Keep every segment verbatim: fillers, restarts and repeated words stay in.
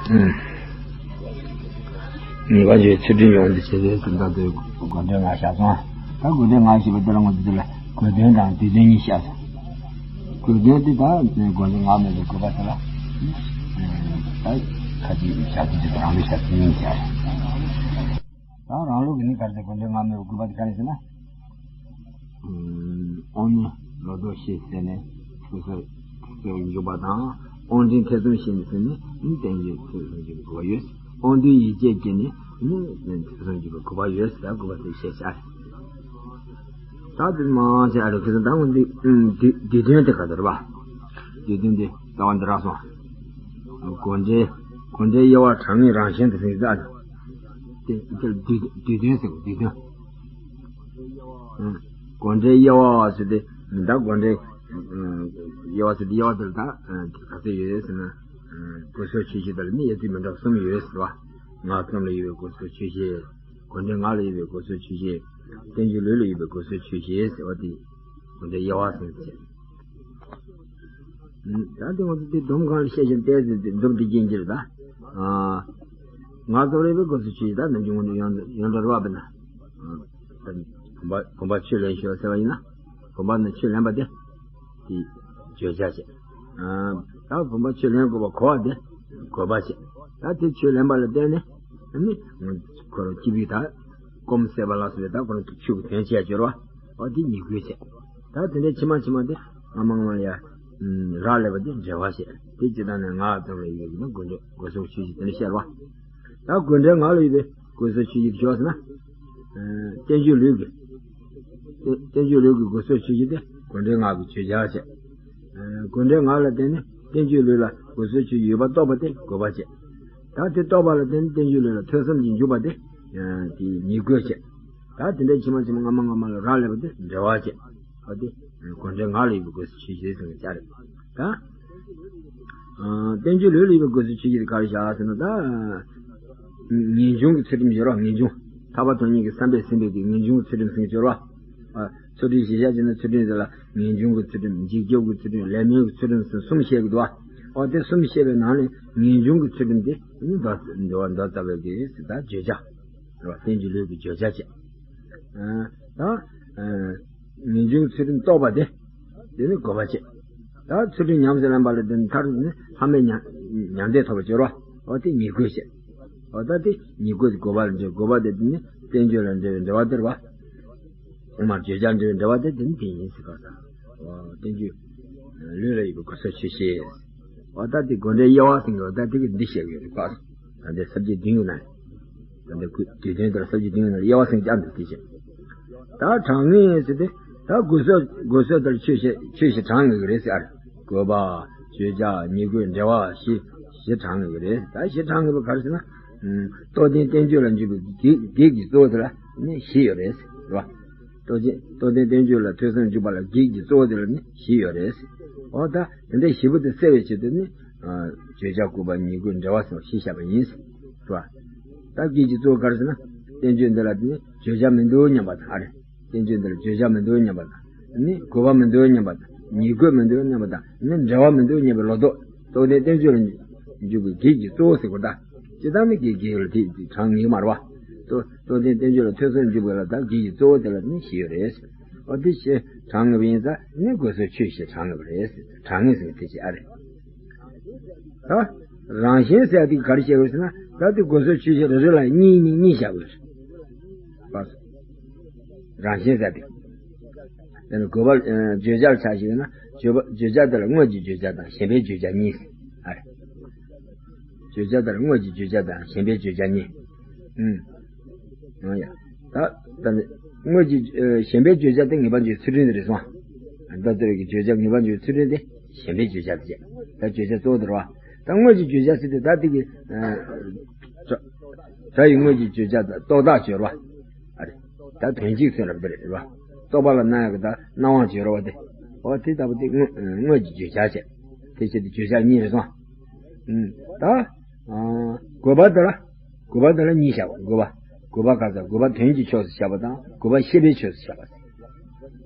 ངེས་པར་འབྱུང་ཚུལ་ཁྲིམས་ཡོངས་འདི་བྱེད་ཟེར་དུས་ད་དུས་དགོས་འདོད་ལྔ་བཤད་སོང་། ད་དགོས་འདོད་ལྔ་ཞེས་པ་དེ་ལ་ང་ཚོ་དེ་ལ་དགོས་དོན་དང་དུས་དོན་གཉིས་བཤད་སོང་། དགོས་དོན་དེ་ད་དགོས་འདོད་ལྔ་མེད་པའི་དགོས་པ་དེ་ལ་ད་ཁ་ཅིག་བཤད་ཚུལ་གཅིག་རང་ལུགས་བཤད་ཚུལ་གཉིས་བཤད། ད་རང་ལུགས་ཀྱི་ནི་ག་རེ་ཟེར་དགོས་འདོད་ལྔ་མེད་པའི་དགོས་པ་དེ་ག་རེ་ཟེར་ན། དབང་རྣོན་ལོག་རྟོག་ཞི་ཟེར་ནས་ཐེ་ཚོམ་ཟད་པར་འཇུག་པ་དང་། དབང་འབྲིང་ཐེ་ཚོམ་ཞི་ནས་ཟེར་ནས་བརྟན་བཞུགས་ཐེ་ཚོམ་འཇུག་པའི་དགོས་པ་ཡོད། དབང་རྟུལ་ཡིད་བསྐྱེད་ཀྱིས་ནི་ཐེ་ཚོམ་འཇུག་པའི་དགོས་པ་ཡོད་ཟེར་དགོས་པ་དེ་བཤད་བྱ། ད་དེ་མང་ཆེ་ཨ་རུ་ཁི་སང་ད་འོན་ཏེ་དུས་དུས་དོན་དེ་ག་དེ་རེད་པ། དུས་དོན་དེ་རྩ་བ་འདི་རག་སོང་། དགོས་འདོད་དགོས་འདོད་དབྱེ་བ་གྲངས་ངེས་རང་བཞིན་དུ་ཟིན་ཙང་། དེ་དེ་དུས་དུས་དོན་ཟེར་དུས་དོན། དགོས་འདོད་དབྱེ་བ་ཟེར་ཏེ་ད་དགོས་འདོད་དབྱེ་བ་ཟེར་ཏེ་དབྱེ་བ་དེ་ལ་ད་ག་ཚོད་ཡོད་ཟེར་ན། སྒོ་གསུམ་ཆོས་ཅན་དེ་ལ་ནི་དབྱེ་ཚུལ་མི་འདྲ་བ་གསུམ་ཡོད་ཟེར་བ། ངག་གསུམ་ལ་ཡོད་པའི་སྒོ་གསུམ་ཆོས་ཅན། དགོས་འདོད་ངག་ལ་ཡོད་པའི་སྒོ་གསུམ་ཆོས་ཅན། བསྟན་བཅོས་ལུས་ལ་ཡོད་པའི་སྒོ་གསུམ་ཆོས་ཅན་ཟེར་བ་དེ་དགོས་འདོད་དབྱེ་བ་ཟེར་ཟེར། ད་དེ་ང་ཚོ་དེ་སྡོམ་གང་ལ་བཤད་ཀྱང་བལྟས་ཟེར་ཏེ་སྡོམ་དེ་རྒྱན་གྱིས་ད། ཨ། ང་ཚོ་རེ་བའི་སྒོ་གསུམ་ཆོས་ཅན། ད་ནམ་རྒྱུན་ངོ་ནས་ཡོངས་ཡོངས་གྲགས་རེད་བ། དཔེར་ན། ཨ། བུམ་པ་བུམ་པ་ཆུས་ལེན་ཤོག་ཟེར་བ་ཡིན་ན། བུམ་པ་ནས་ཆུས་ལེན་པ་དེ། དེ་བརྗོད་བྱ་བྱེད། ཨ། ད་བུམ་པ་ཆུས་ལེན་དགོས་པ་གོ་བ་དེ་དགོས་པ་བྱེད། ད་དེ་ཆུས་ལེན་པ་ལ་བརྟེན་ནས་ནི་ཁོ་རང་སྐྱེས་བུས་ད་སྐོམ་སེལ་བ་ལ་སོགས་པའི་ད་ཁོ་རང་གི་ཆུ་གི་དོན་བྱེད་སྦྱོར་བ། འོ་དེ་ཉིད་དགོས་བྱེད། ད་དེ་འདྲའི་ཕྱི་མ་ཕྱི་མ་དེ་སྔ་མ་སྔ་མ་ལ་ཡ་རག་ལས་པ་དེ་འབྲེལ་བ་བྱེད། དེ་སྤྱིར་བཏང་ནས་ངག་ཙམ་ལ་ཡོད་ན་དགོས་འདོད་སྒོ་གསུམ་ཆོས་ཅན་དེ་འདྲ་བཤད་པ། ད་དགོས་འདོད་ངག་ལ་ཡོད་པའི་སྒོ་གསུམ་ཆོས་ཅན་དེ་ཅི་ཟེར་ན། བསྟན་བཅོས་ལུས་ཀྱི། བསྟན་བསྟན་བཅོས་ལུས་ཀྱི་སྒོ་གསུམ་ཆོས་ཅན་དེ་དགོས་འདོད་ངག་གི་བརྗོད་བྱ་བྱེད། དགོས་འདོད་ངག་ལ་བརྟེན་ནས་བསྟན་བཅོས་ལུས་ལ་སྒོ་གསུམ་ཆོས་ཅན་ཡོད་པ་རྟོགས་པ་དེ་དགོས་པ་བྱེད། ད་དེ་རྟོགས་པ་ལ་བརྟེན་ནས་བསྟན་བཅོས་ལུས་ལ་ཐོས་བསམ་གྱིས་འཇུག་པ་དེ་དེ་ཉིད་དགོས་བྱེད། ད་དེ་འདྲའི་ཕྱི་མ་ཕྱི་མ་སྔ་མ་སྔ་མ་ལ་རག་ལས་པ་དེ་འབྲེལ་བ་བྱེད། འོ་དེ་དགོས་འདོད་ངག་ལ་ཡོད་པའི་སྒོ་གསུམ་ཆོས་ཅན་ཟེར་བའི་ཆ་རེད། ད། ཨ། བསྟན་བཅོས་ལུས་ལ་ཡོད་པའི་སྒོ་གསུམ་ཆོས་ཅན་དེ་ག་རེ་བཞག་ཟེར་ན་ད། ངེས་འབྱུང་གི་ཚུལ་ཁྲིམས་སྦྱོར་བ། ངེས་འབྱུང་། ཐར་པ་དོན་གཉེར་གྱི་བསམ་པས་ཟིན་པའི་གི་ངེས་འབྱུང་གི་ཚུལ་ཁྲིམས་ཟེར་གྱི་སྦྱོར་བ། ཨ། ཚུལ་ཁྲིམས་གཞལ་བྱ་བྱས་ན་ཚུལ་ཁྲིམས་ཟེར་ལ་ངེས་འབྱུང་གི་ཚུལ་ཁྲིམས། འཇིགས་སྐྱོབ་ཀྱི་ཚུལ་ཁྲིམས། ལས་སྨོན་གྱི་ཚུལ་ཁྲིམས་ཟེར་གསུམ་བཤད་ཀྱི་འདུག་བ། འོ་དེ་གསུམ་བཤད་པའི་ནང་ནས་ངེས་འབྱུང་གི་ཚུལ་ཁྲིམས་དེ་ནི་མདོ་མདོ་མདོ་རྩ་བའི་གི་ད་བརྗོད་བྱ། རེད་བ། བསྟན་བཅོས་ལུས་ཀྱི་བརྗོད་བྱ་བྱེད། ཨ། ད། ཨ། ངེས་འབྱུང་ཚུལ་ཁྲིམས་རྟོགས་པ་དེ། དེ་ནི་དགོས་པ་བྱེད། ད་ཚུལ་ཁྲིམས་ཉམས་སུ་ལེན་པ་ལ་བརྟེན་མཐར་ནི་ལྷ་མིའི་མྱང་མྱང་འདས་ཐོབ་པར་འགྱུར་བ། འོ་དེ་ཉིད་དགོས་བྱེད། འོ་ད་དེ་ཉིད་དགོས་དགོས་པ་ལ་འབྲེལ། དགོས་པ་དེ་དེ་ནི་བསྟན་བཅོས་ལ་འབྲེལ་བའི་འབྲེལ་བ་དེ་རེད་བ། ཐོག་མར་བརྗོད་བྱར་འབྲེལ་བའི་འབྲེལ་བ་དེ་དེ་ནི་དེ་ཡིན་ཟེར་ག་ས། འོ་བསྟན་བཅོས་ལུས་ལ་ཡོད་པའི་སྒོ་གསུམ་ཆོས་ཅན། འོ་ད་དེ་དགོས་འདོད་དབྱེ་བ་ཟེར་གི། འོ་ད་དེ་གི་འདི་བཤད་ཀྱི་ཡོད་རེད་པ། ད་འདི་ས་བཅད་བདུན་ཡོད་ན། ད་འདི་ཁོས་དུས་དོན་དེར་ས་བཅད་བདུན་ཡོད་ན་དབྱེ་བ་ཟེར་གྱི་འདུག་དེ་བཤད། ད་གྲངས་ངེས་ཟེར་ཏེ། ད་སྒོ་གསུམ་སྒོ་གསུམ་དེར་ཆོས་བཤད་ཆོས་བཞི་གྲངས་ངེས་ཀྱི་རེད་ཟེར། ཨ་རེ། དགོས་པ། བརྗོད་བྱ། ཉིད་དགོས། འབྲེལ་བ། བཞི་བཞི་གྲངས་ངེས་ཀྱི་རེད། ད་བཞི་གྲངས་ངེས་པ་ག་རེ་ཟེར་ན། རྟོགས་ལྡན་བསྟན་བཅོས་ལ་འཇུག་པའི་གེགས་གེགས་ཀྱི་གཙོ་བོ་དེ་ལ་ནི་བཞི་ཡོད་རེད་ཟེར་བ། རྟོགས་ལྡན་རྟོགས་ལྡན་བསྟན་བཅོས་ལ་ཐོས་བསམ་འཇུག་པ་ལ་གེགས་ཀྱི་གཙོ་བོ་དེ་ལ་ནི་བཞི་ཡོད་རེད། འོ་ད་དེ་འདྲའི་བཞི་པོ་དེ་སེལ་བའི་ཆེད་དུ་ནི། ཨ། བརྗོད་བྱ་དགོས་པ། ཉིད་དགོས། འབྲེལ་བ་ཟེར་བ་བཞི་བཤད་པ་ཡིན། རེད་བ། ད་གེགས་ཀྱི་གཙོ་བོ་ག་རེ་ཟེར་ན། བསྟན་བཅོས་འདི་ལ་ནི་བརྗོད་བྱ་མི་འདུག་སྙམ་པ་དང་། ཨ་རེ། བསྟན་བཅོས་འདི་ལ་བརྗོད་བྱ་མི་འདུག་སྙམ་པ་དང་། ནི་དགོས་པ་མི་འདུག་སྙམ་པ་དང་། ཉིད་དགོས་མི་འདུག་སྙམ་པ་དང་། ནི་འབྲེལ་བ་མི་འདུག་སྙམ་པའི་ལོག་རྟོག་རྟོགས་ལྡན་བསྟན་བཅོས་ལ་འཇུག་པའི་གེགས་ཀྱི་གཙོ་བོ་ཟེར་དགོས། ད་སྤྱིར་བཏང་ནི་གེགས་གེགས་ལ་དེ་གྲངས་ངེས་མ་རེད་བ། རྟོགས་རྟོགས་ལྡན་བསྟན་བཅོས་ལ་ཐོས་བསམ་འཇུག་པ་ལ་ད་གེགས་ཀྱི་གཙོ་བོ་དེ་ལ་ནི་བཞི་ཡོད་རེད། འོ་དེ་བཞི་གྲངས་ངེས་པ་ཡིན་ཙང་ནི་སྒོ་གསུམ་ཆོས་བཞི་གྲངས་ངེས་པ་རེད། གྲངས་ངེས་ཟེར་དེ་བཞི་ཨ་རེད། ད་རང་བཞིན་ཟེར་དེ་ག་རེ་བཤད་དགོས་ཟེར་ན། ད་དེ་སྒོ་གསུམ་ཆོས་བཞི་རེ་རེ་ལ་གཉིས་གཉིས་གཉིས་བཞག་དགོས་རེད། རང་བཞིན་ཟེར་དེ། དེ་ནི་དགོས་པ། ཨ། བརྗོད་བྱར་ཆ་བཞག་ན། བརྗོད་པ་བརྗོད་བྱ་དེ་ལ་དངོས་ཀྱི་བརྗོད་བྱ་དང་གཞན་པའི་བརྗོད་བྱ་གཉིས། ཨ་རེ། བརྗོད་བྱ་དེ་ལ་དངོས་ཀྱི་བརྗོད་བྱ་དང་གཞན་པའི་བརྗོད་བྱ་གཉིས། ཨུམ། འོ་ཡ། ད་ད་ནི་དངོས་ཀྱི། ཨ། གཞན་པའི་བརྗོད་བྱ་དེ་ངེས་པར་འབྱུང་བའི་ཚུལ་ཁྲིམས་དེ་རེད་སོང་། ད་ལྟ་བའི་གི་བརྗོད་བྱ་ངེས་པར་འབྱུང་བའི་ཚུལ་ཁྲིམས་དེ་གཞན་པའི་བརྗོད་བྱ་དེ་བྱས། ད་བརྗོད་བྱ་གཙོ་བོ་དེ་རེད་བ། ད་དངོས་ཀྱི་བརྗོད་བྱ་ཟེར་དུས་ད་དེ་གི། ཨ། སྒྲ་སྒྲ་ཡི་དངོས་ཀྱི་བརྗོད་བྱ་དང་རྟོག་བཏགས་སྦྱོར་བ། ཨ་རེ། ད་དོན་གཅིག་མཚོན་རབ་དེ་རེད་བ། རྟོག་པ་ལ་སྣང་ཡག་གི་ད་སྣང་བ་སྦྱོར་བ་དེ། འོ་དེ་ལྟ་བུ་དེ་དངོས་དངོས་ཀྱི་བརྗོད་བྱ་བྱས། དེ་བྱས་ཏེ་བརྗོད་བྱ་གཉིས་རེད་སོང་། ཨུམ། ད། ཨ། དགོས་པ་དེ་ལ། དགོས་པ་དེ་ལ་གཉིས་བཞག་པ། དགོས་པ། དགོས་པ་ག་ས། དགོས་པ་དོན་གྱི་ཕྱོགས་སུ་བཞག་པ་དང་དགོས་པ་ཤེས་པའི་ཕྱོགས་སུ་བཞག་པ།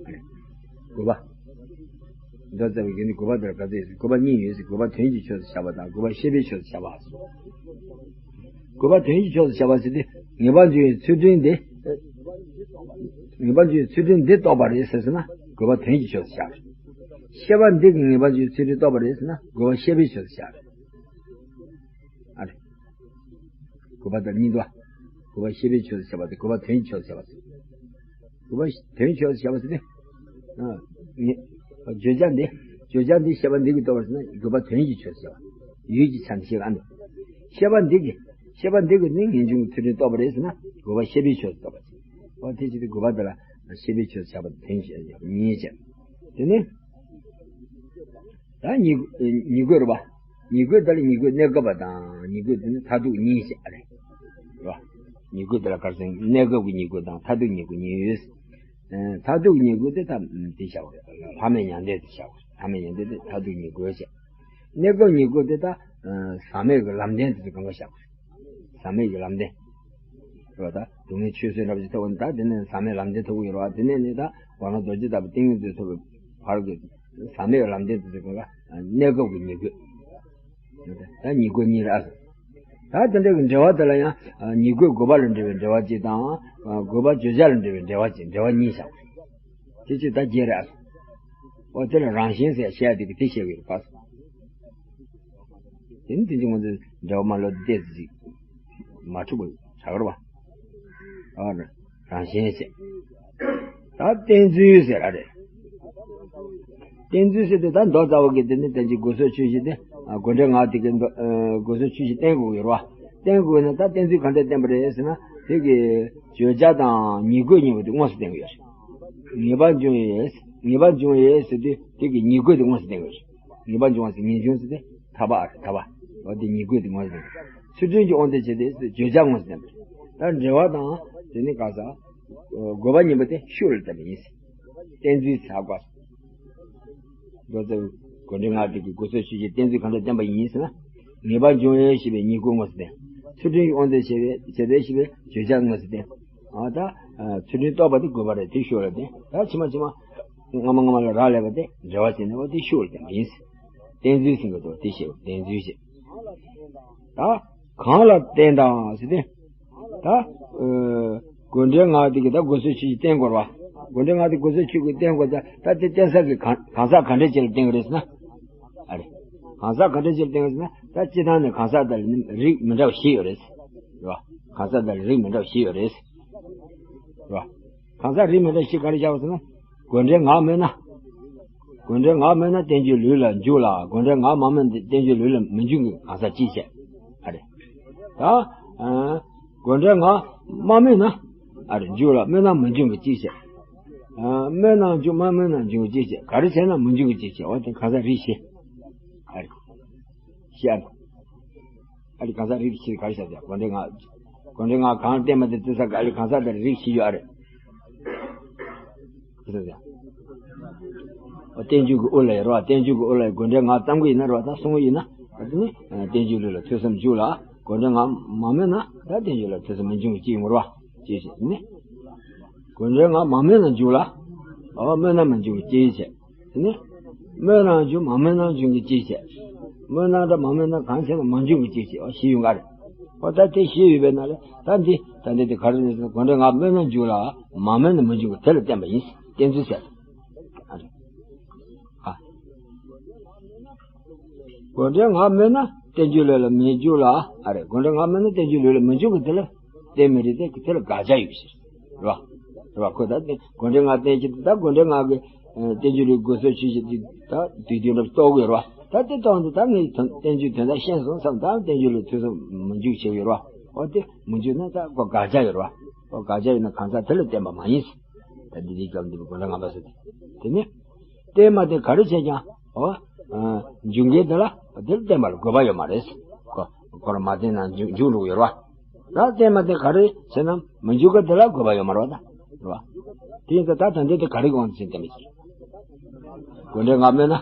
དགོས་པ། མདོ་རྩ་བའི་དགེ་འདུན་དགོས་པ་དེ་ལ་ག་ཚོད་ཡོད་ཟེར། དགོས་པ་གཉིས་ཡོད་ཟེར། དགོས་པ་དོན་གྱི་ཆོས་སུ་བཞག་པ་དང་དགོས་པ་ཤེས་པའི་ཆོས་སུ་བཞག་པ་ཟེར། དགོས་པ་དོན་གྱི་ཆོས་སུ་བཞག་པ་ཟེར་ཏེ་ངེས་པར་འབྱུང་བའི་ཚུལ་ཁྲིམས་དེ། ངེས་པར་འབྱུང་བའི་ཚུལ་ཁྲིམས་འདི་རྟོགས་པ་རེད་ཟེར་ཟེར་ན་དགོས་པ་དོན་གྱི་ཆོས་སུ་བཞག་རེད། ཤེས་པ་འདི་གིས་ངེས་པར་འབྱུང་བའི་ཚུལ་ཁྲིམས་རྟོགས་པ་རེད་ཟེར་ན་དགོས་པ་ཤེས་པའི་ཆོས་སུ་བཞག་རེད། ཨ་རེ། དགོས་པ་དང་གཉིས་འདུག་དགོས་པ་ཤེས་པའི་ཆོས་སུ་བྱ་བ་དེ་དགོས་པ་དོན་གྱི་ཆོས་སུ་བྱ་བ་ཟེར། དགོས་པ་དོན་གྱི་ཆོས་སུ་བྱ་བ་ཟེར་ཏེ། ཨ། ངེས། བརྗོད་བྱ་འདི། བརྗོད་བྱ་འདི་ཤེས་པ་འདི་གིས་རྟོགས་པར་བྱས་ན་དགོས་པ་དོན་གྱི་ཆོས་སུ་བྱ་བ། ཡུལ་གྱི་ཆ་ནས་ཤེས་པ་འདི། ཤེས་པ་འདི་གིས། ཤེས་པ་འདི་གིས་ནི་ངེས་འབྱུང་གི་ཚུལ་ཁྲིམས་རྟོགས་པ་རེད་ཟེར་ན་དགོས་པ་ཤེས་པའི་ཆོས་སུ་རྟོགས་པ་བྱེད། འོ་དེ་བྱེད་དུས་དགོས་པ་དེ་ལ་ཤེས་པའི་ཆོས་སུ་བྱ་བ་དོན་གྱི་ཉིད་བྱེད། དེ་ནི། ད་ཉིད། ཉིད་དགོས་རེད་པ། ཉིད་དགོས་དེ་ལ་ཉིད་དགོས་གནས་སྐབས་པ་དང་ཉིད་དགོས་དེ་ནི་མཐར་ཐུག་གཉིས་བཤད་རེད། རེད་པ། ཉིད་དགོས་དེ་ལ་ག་རེ་ཟེར། གནས་སྐབས་ཀྱི་ཉིད་དགོས་དང་མཐར་ཐུག་ཉིད་དགོས་གཉིས་ཡོད། ཨ། མཐར་ཐུག་ཉིད་དགོས་དེ་ད་དེ་བྱ་བ་རེད། ལྷག་མེད་མྱང་འདས་དེ་བྱ་བ་རེད། ལྷག་མེད་མྱང་འདས་དེ་མཐར་ཐུག་ཉིད་དགོས་བཤད། གནས་སྐབས་ཉིད་དགོས་དེ་ད། ཨ། ཟག་མེད་ཀྱི་ལམ་བདེན་དེ་ཚོ་གང་ག་བཤད་པ་རེད། ཟག་མེད་ཀྱི་ལམ་བདེན། རེད་པ། ད་སྡུག་བསྔལ་ཆོས་བཟོད་འདྲ་པོ་ཅིག་ཐོབ་ན་ད་དེ་ནས་ཟག་མེད་ལམ་བདེན་ཐོབ་ཀྱི་ཡོད་རེད་པ། དེ་ནས་ནི་ད་དགོངས་ལ་རྡོ་རྗེ་ལྟ་བུ་ཏིང་ངེ་འཛིན་ཐོབ་པའི་བར་གྱི་ཟག་མེད་ལམ་བདེན་དེ་ཚོ་གང་ག་གནས་སྐབས་ཀྱི་ཉིད་དགོས། ད་ཉིད་དགོས་གཉིས་རེད་ཨ། ད་དེ་འདྲ་གི་འབྲེལ་བ་དེ་ལ་ཡང་ཉིད་དགོས་དགོས་པ་ལ་འབྲེལ་བའི་འབྲེལ་བ་གཅིག་དང་། དགོས་པ་བརྗོད་བྱ་ལ་འབྲེལ་བའི་འབྲེལ་བ་གཅིག་འབྲེལ་བ་གཉིས་བཞག་དེ་གཅིག་ད་བརྒྱད་རེད་ཨ། འོ་དེ་ལ་རང་བཞིན་ཟེར་བཤད་ཡ་དེ་གི་དེ་བཤད་ཀྱི་ཡོད་པ། དེ་ནི་དེ་ཚོ་ང་ཚོས་འབྲེལ་བ་མ་ལོག་སྟེ་ཏོག་ཙམ་ཅིག་མ་འཁྲུག་པ་ཆགས་ཀྱི་རེད་པ། ཨ་ནི་རང་བཞིན་ཟེར། ད་བསྟན་ཚུལ་ཟེར་ར་རེད། བསྟན་ཚུལ་ཟེར་དུས་ད་མདོ་རྩ་བ་གི་དེ་ནི་བསྟན་བཅོས་དགོས་སོགས་ཆོས་བཞི་སྟེ། ཨ། དགོས་འབྲེལ་ངག་དེ་གི་མདོ། ཨ། དགོས་སོགས་ཆོས་བཞི་བསྟན་དགོས་ཀྱི་རེད་པ། བསྟན་དགོས་ན་ད་བསྟན་ཚུལ་ག་འདྲ་བསྟན་པ་རེད་ཟེར་ན་དེ་གི་བརྗོད་བྱ་དང་ཉིད་དགོས་གཉིས་པོ་དེ་དངོས་སུ་བསྟན་གྱི་ཡོད་རེད། ངེས་པར་འབྱུང་བའི། ངེས་པར་འབྱུང་བའི་ཟེར་དུས་དེ་གི་ཉིད་དགོས་དེ་དངོས་སུ་བསྟན་གྱི་ཡོད་རེད། ངེས་པར་འབྱུང་བ་ཟེར་ངེས་འབྱུང་ཟེར་ཏེ་ཐར་པ་ཨ་རེད་ཐར་པ། འོ་དེ་ཉིད་དགོས་དེ་དངོས་སུ་བསྟན། ཚུལ་ཁྲིམས་ཀྱི་དབང་དུ་བྱས་ཏེ་བརྗོད་བྱ་དངོས་སུ་བསྟན་པ་རེད། ད་འབྲེལ་བ་དང་དེ་ནི་ག་ས། དགོས་པ་གཉིས་པོ་དེ་ཤུགས་ལ་བསྟན་པ་ཡིན། བསྟན་ཚུལ་ཟེར་དགོས། མདོ་རྩ་བའི་དགོས་འབྲེལ་ངག་དེ་གི་དགོས་སོགས་ཆོས་བཞིའི་བསྟན་ཚུལ་གང་འདྲ་བསྟན་པ་ཡིན་ཟེར་ན། ངེས་པར་འབྱུང་བའི་ཞེས་པའི་ཉིད་དགོས་དངོས་སུ་བསྟན། ཚུལ་ཁྲིམས་ཀྱི་དབང་དུ་བྱས་པའི་བྱས་པའི་ཞེས་པའི་བརྗོད་བྱ་དངོས་སུ་བསྟན། ཨ། ད་ཚུལ་ཁྲིམས་རྟོགས་པ་དེ་དགོས་པ་རེད་དེ་ཤུགས་ལ་བསྟན། ད་ཕྱི་མ་ཕྱི་མ། སྔ་མ་སྔ་མ་ལ་རག་ལས་པ་དེ་འབྲེལ་བ་བྱས་ནས་འོ་དེ་ཤུགས་ལ་བསྟན་པ་ཡིན། བསྟན་ཚུལ་ཟེར་གྱི་འདུག་དེ་བཤད་པ་བསྟན་ཚུལ་ཞེས། ད་གང་ལ་བརྟེན་དང་ཟེར་ཏེ། ད། ཨ། དགོས་འབྲེལ་ངག་དེ་གི་ད་དགོས་སོགས་ཆོས་ཀྱིས་བསྟན་དགོས་རེད་པ། དགོས་འབྲེལ་ངག་དེ་དགོས་སོགས་ཆོས་ཀྱིས་བསྟན་དགོས་ད་ད་དེ་བསྟན་ས་གི་གང་གང་ཟག་ག་འདྲ་ཅིག་ལ་བརྟེན་གྱི་རེད་ཟེར་ན། ཨ་རེ། གང་ཟག་ག་འདྲ་ཅིག་ལ་བརྟེན་གྱི་རེད་ཟེར་ན་ད་སྤྱིར་བཏང་ནས་གང་ཟག་དེ་ལ་ནི་རིགས་མི་འདྲ་བ་བཞི་ཡོད་རེད། རེད་པ། གང་ཟག་དེ་ལ་རིགས་མི་འདྲ་བ་བཞི་ཡོད་རེད། རེད་པ། གང་ཟག་རིགས་མི་འདྲ་བཞི་ག་རེ་བཞག་པ་ཟེར་ན། དགོས་འབྲེལ་ངག་སྨོས་ན། དགོས་འབྲེལ་ངག་སྨོས་ན་བསྟན་བཅོས་ལུགས་ལ་འཇུག་ལ། དགོས་འབྲེལ་ངག་མ་སྨོས་ན་བསྟན་བཅོས་ལུགས་ལ་མི་འཇུག་གི་གང་ཟག་གཅིག་བྱས། ཨ་རེ། ད། ཨ། དགོས་འབྲེལ་ངག་མ་སྨོས་ན། ཨ་རེ། འཇུག་ལ་སྨོས་ན་མི་འཇུག་གི་གཅིག་བྱས། ཨ། སྨོས་ན་འཇུག་མ་སྨོས་ན་འཇུག་གི་གཅིག་བྱས། ག་རེ་བྱས་ན་མི་འཇུག་གི་གཅིག་བྱས། འོ་དེ་གང་ཟག་རིགས་བཞི། ཨ་རེ། བཞི་ཨ་རེ། ཨ་ལི་གང་ཟག་རིགས་ཕྱིར་ག་རེ་བྱ་ཟེར། དགོས་འབྲེལ་ངག་དགོས་འབྲེལ་ངག་གང་བསྟན་པ་དེ་བསྟན་ས་ག་ཨ་ལི་གང་ཟག་དེར་རིགས་ཤེས་ཡོད་ཨ་རེ། ག་རེ་ཟེར། ཨོ་བསྟན་བཅོས་ཀྱི་དབུ་ལ་ཡོད་རེད་པ། བསྟན་བཅོས་ཀྱི་དབུ་ལ་ཡོད། དགོས་འབྲེལ་ངག་ཙམ་གྱི་ཡིན་ན་རེད་པ། ད་གསུང་གི་ཡིན་ན་ཨ་དེ་ནི་བསྟན་བཅོས་ལུགས་ལ་ཐོས་བསམ་འཇུག་ལ། དགོས་འབྲེལ་ངག་མ་སྨོས་ན་ད་བསྟན་བཅོས་ལ་ཐོས་བསམ་མི་འབྱུང་གི་ཅི་ཡོང་རེད་པ། ཅེས་བཤད་ནི། དགོས་འབྲེལ་ངག་མ་སྨོས་ན་འཇུག་ལ། ཨོ་སྨོས་ན་མི་འཇུག་གི་ཅི་བཤད། དེ་ནི། སྨོས་ན་འཇུག་མ་སྨོས་ན་འཇུག་གི་ཅི་བྱེད། སྨོས་ན་འདྲ་མ་སྨོས་ན་གང་བྱས་ན་མ་འཇུག་གི་ཅི་བྱེད། འོ་ཞེས་ཡོང་ག་རེད། འོ་ད་དེ་ཞེས་ཡོད་པའི་ནང་ལས་ད་འདི་ད་འདི་དེ་ག་རེ་ནས་ཟེར་ན་དགོས་འབྲེལ་ངག་སྨོས་ན་འཇུག་ལ་མ་སྨོས་ན་མི་འཇུག་གི་དེ་ལ་བརྟེན་པ་ཡིན། བསྟན་ཚུལ་ཟེར། ཨ་རེ། ཨ། དགོས་འབྲེལ་ངག་སྨོས་ན་བསྟན་བཅོས་ལུགས་ལ་མི་འཇུག་ལ། ཨ་རེ། དགོས་འབྲེལ་ངག་སྨོས་ན་བསྟན་བཅོས་ལུགས་ལ་མི་འཇུག་གི་དེ་ལ། བསྟན་མི་རིགས་དེ་དེ་ལ་དགག་བྱ་ཡོད་ཟེར། རེད་པ། རེད་པ། ཁོ་ད་དེ་དགོས་འབྲེལ་ངག་བསྟན་བྱེད་དུ་ད་དགོས་འབྲེལ་ངག་གི་ཨ་བསྟན་བཅོས་ལུགས་དགོས་སོགས་ཆོས་བཞི་དེ་ད་དུས་དུས་འདྲ་རྟོགས་དགོས་རེད་པ། ད་དེ་རྟོགས་འདི་ད་ངས་བསྟན་བཅོས་དོན་དག་ཤེས་སོང་བསམ་ད་བསྟན་བཅོས་ལུགས་ཐོས་བསམ་མི་འཇུག་བྱེད་ཡོད་རེད་པ། འོ་དེ་མི་འཇུག་ན་ད་ཁོ་དགག་བྱ་ཡོད་རེད་པ། ཁོ་དགག་བྱ་ཡོད་ན་གང་ཟག་དེ་ལ་བརྟེན་པ་མ་ཡིན། ད་འདི་འདི་སྐབས་འདི་དགོས་འབྲེལ་ངག་པ་ཟེར་དེ་དེ་ནི། བརྟེན་མ་བརྟེན་ག་རེ་བྱས་ཀྱང་། འོ། ཨ། འཇུག་མཁན་དེ་ལ་དེ་ལ་བརྟེན་པ་ལ་དགོས་པ་ཡོད་མ་རེད། ཁོ་ཁོ་རང་མ་བརྟེན་ན་འཇུག་འཇུག་འགྲོ་གི་ཡོད་རེད་པ། ད་བརྟེན་མ་བརྟེན་ག་རེ་བྱས་ན་མི་འཇུག་གི་དེ་ལ་དགོས་པ་ཡོད་མ་རེད་པ་ད། རེད་པ། དེ་ཡིན་ཙང་ད་ད་འདི་དེ་ག་རེ་གི་དབང་དུ་བྱས་བརྟེན་པ་ཞིག་དགོས་འབྲེལ་ངག་སྨོས་ན།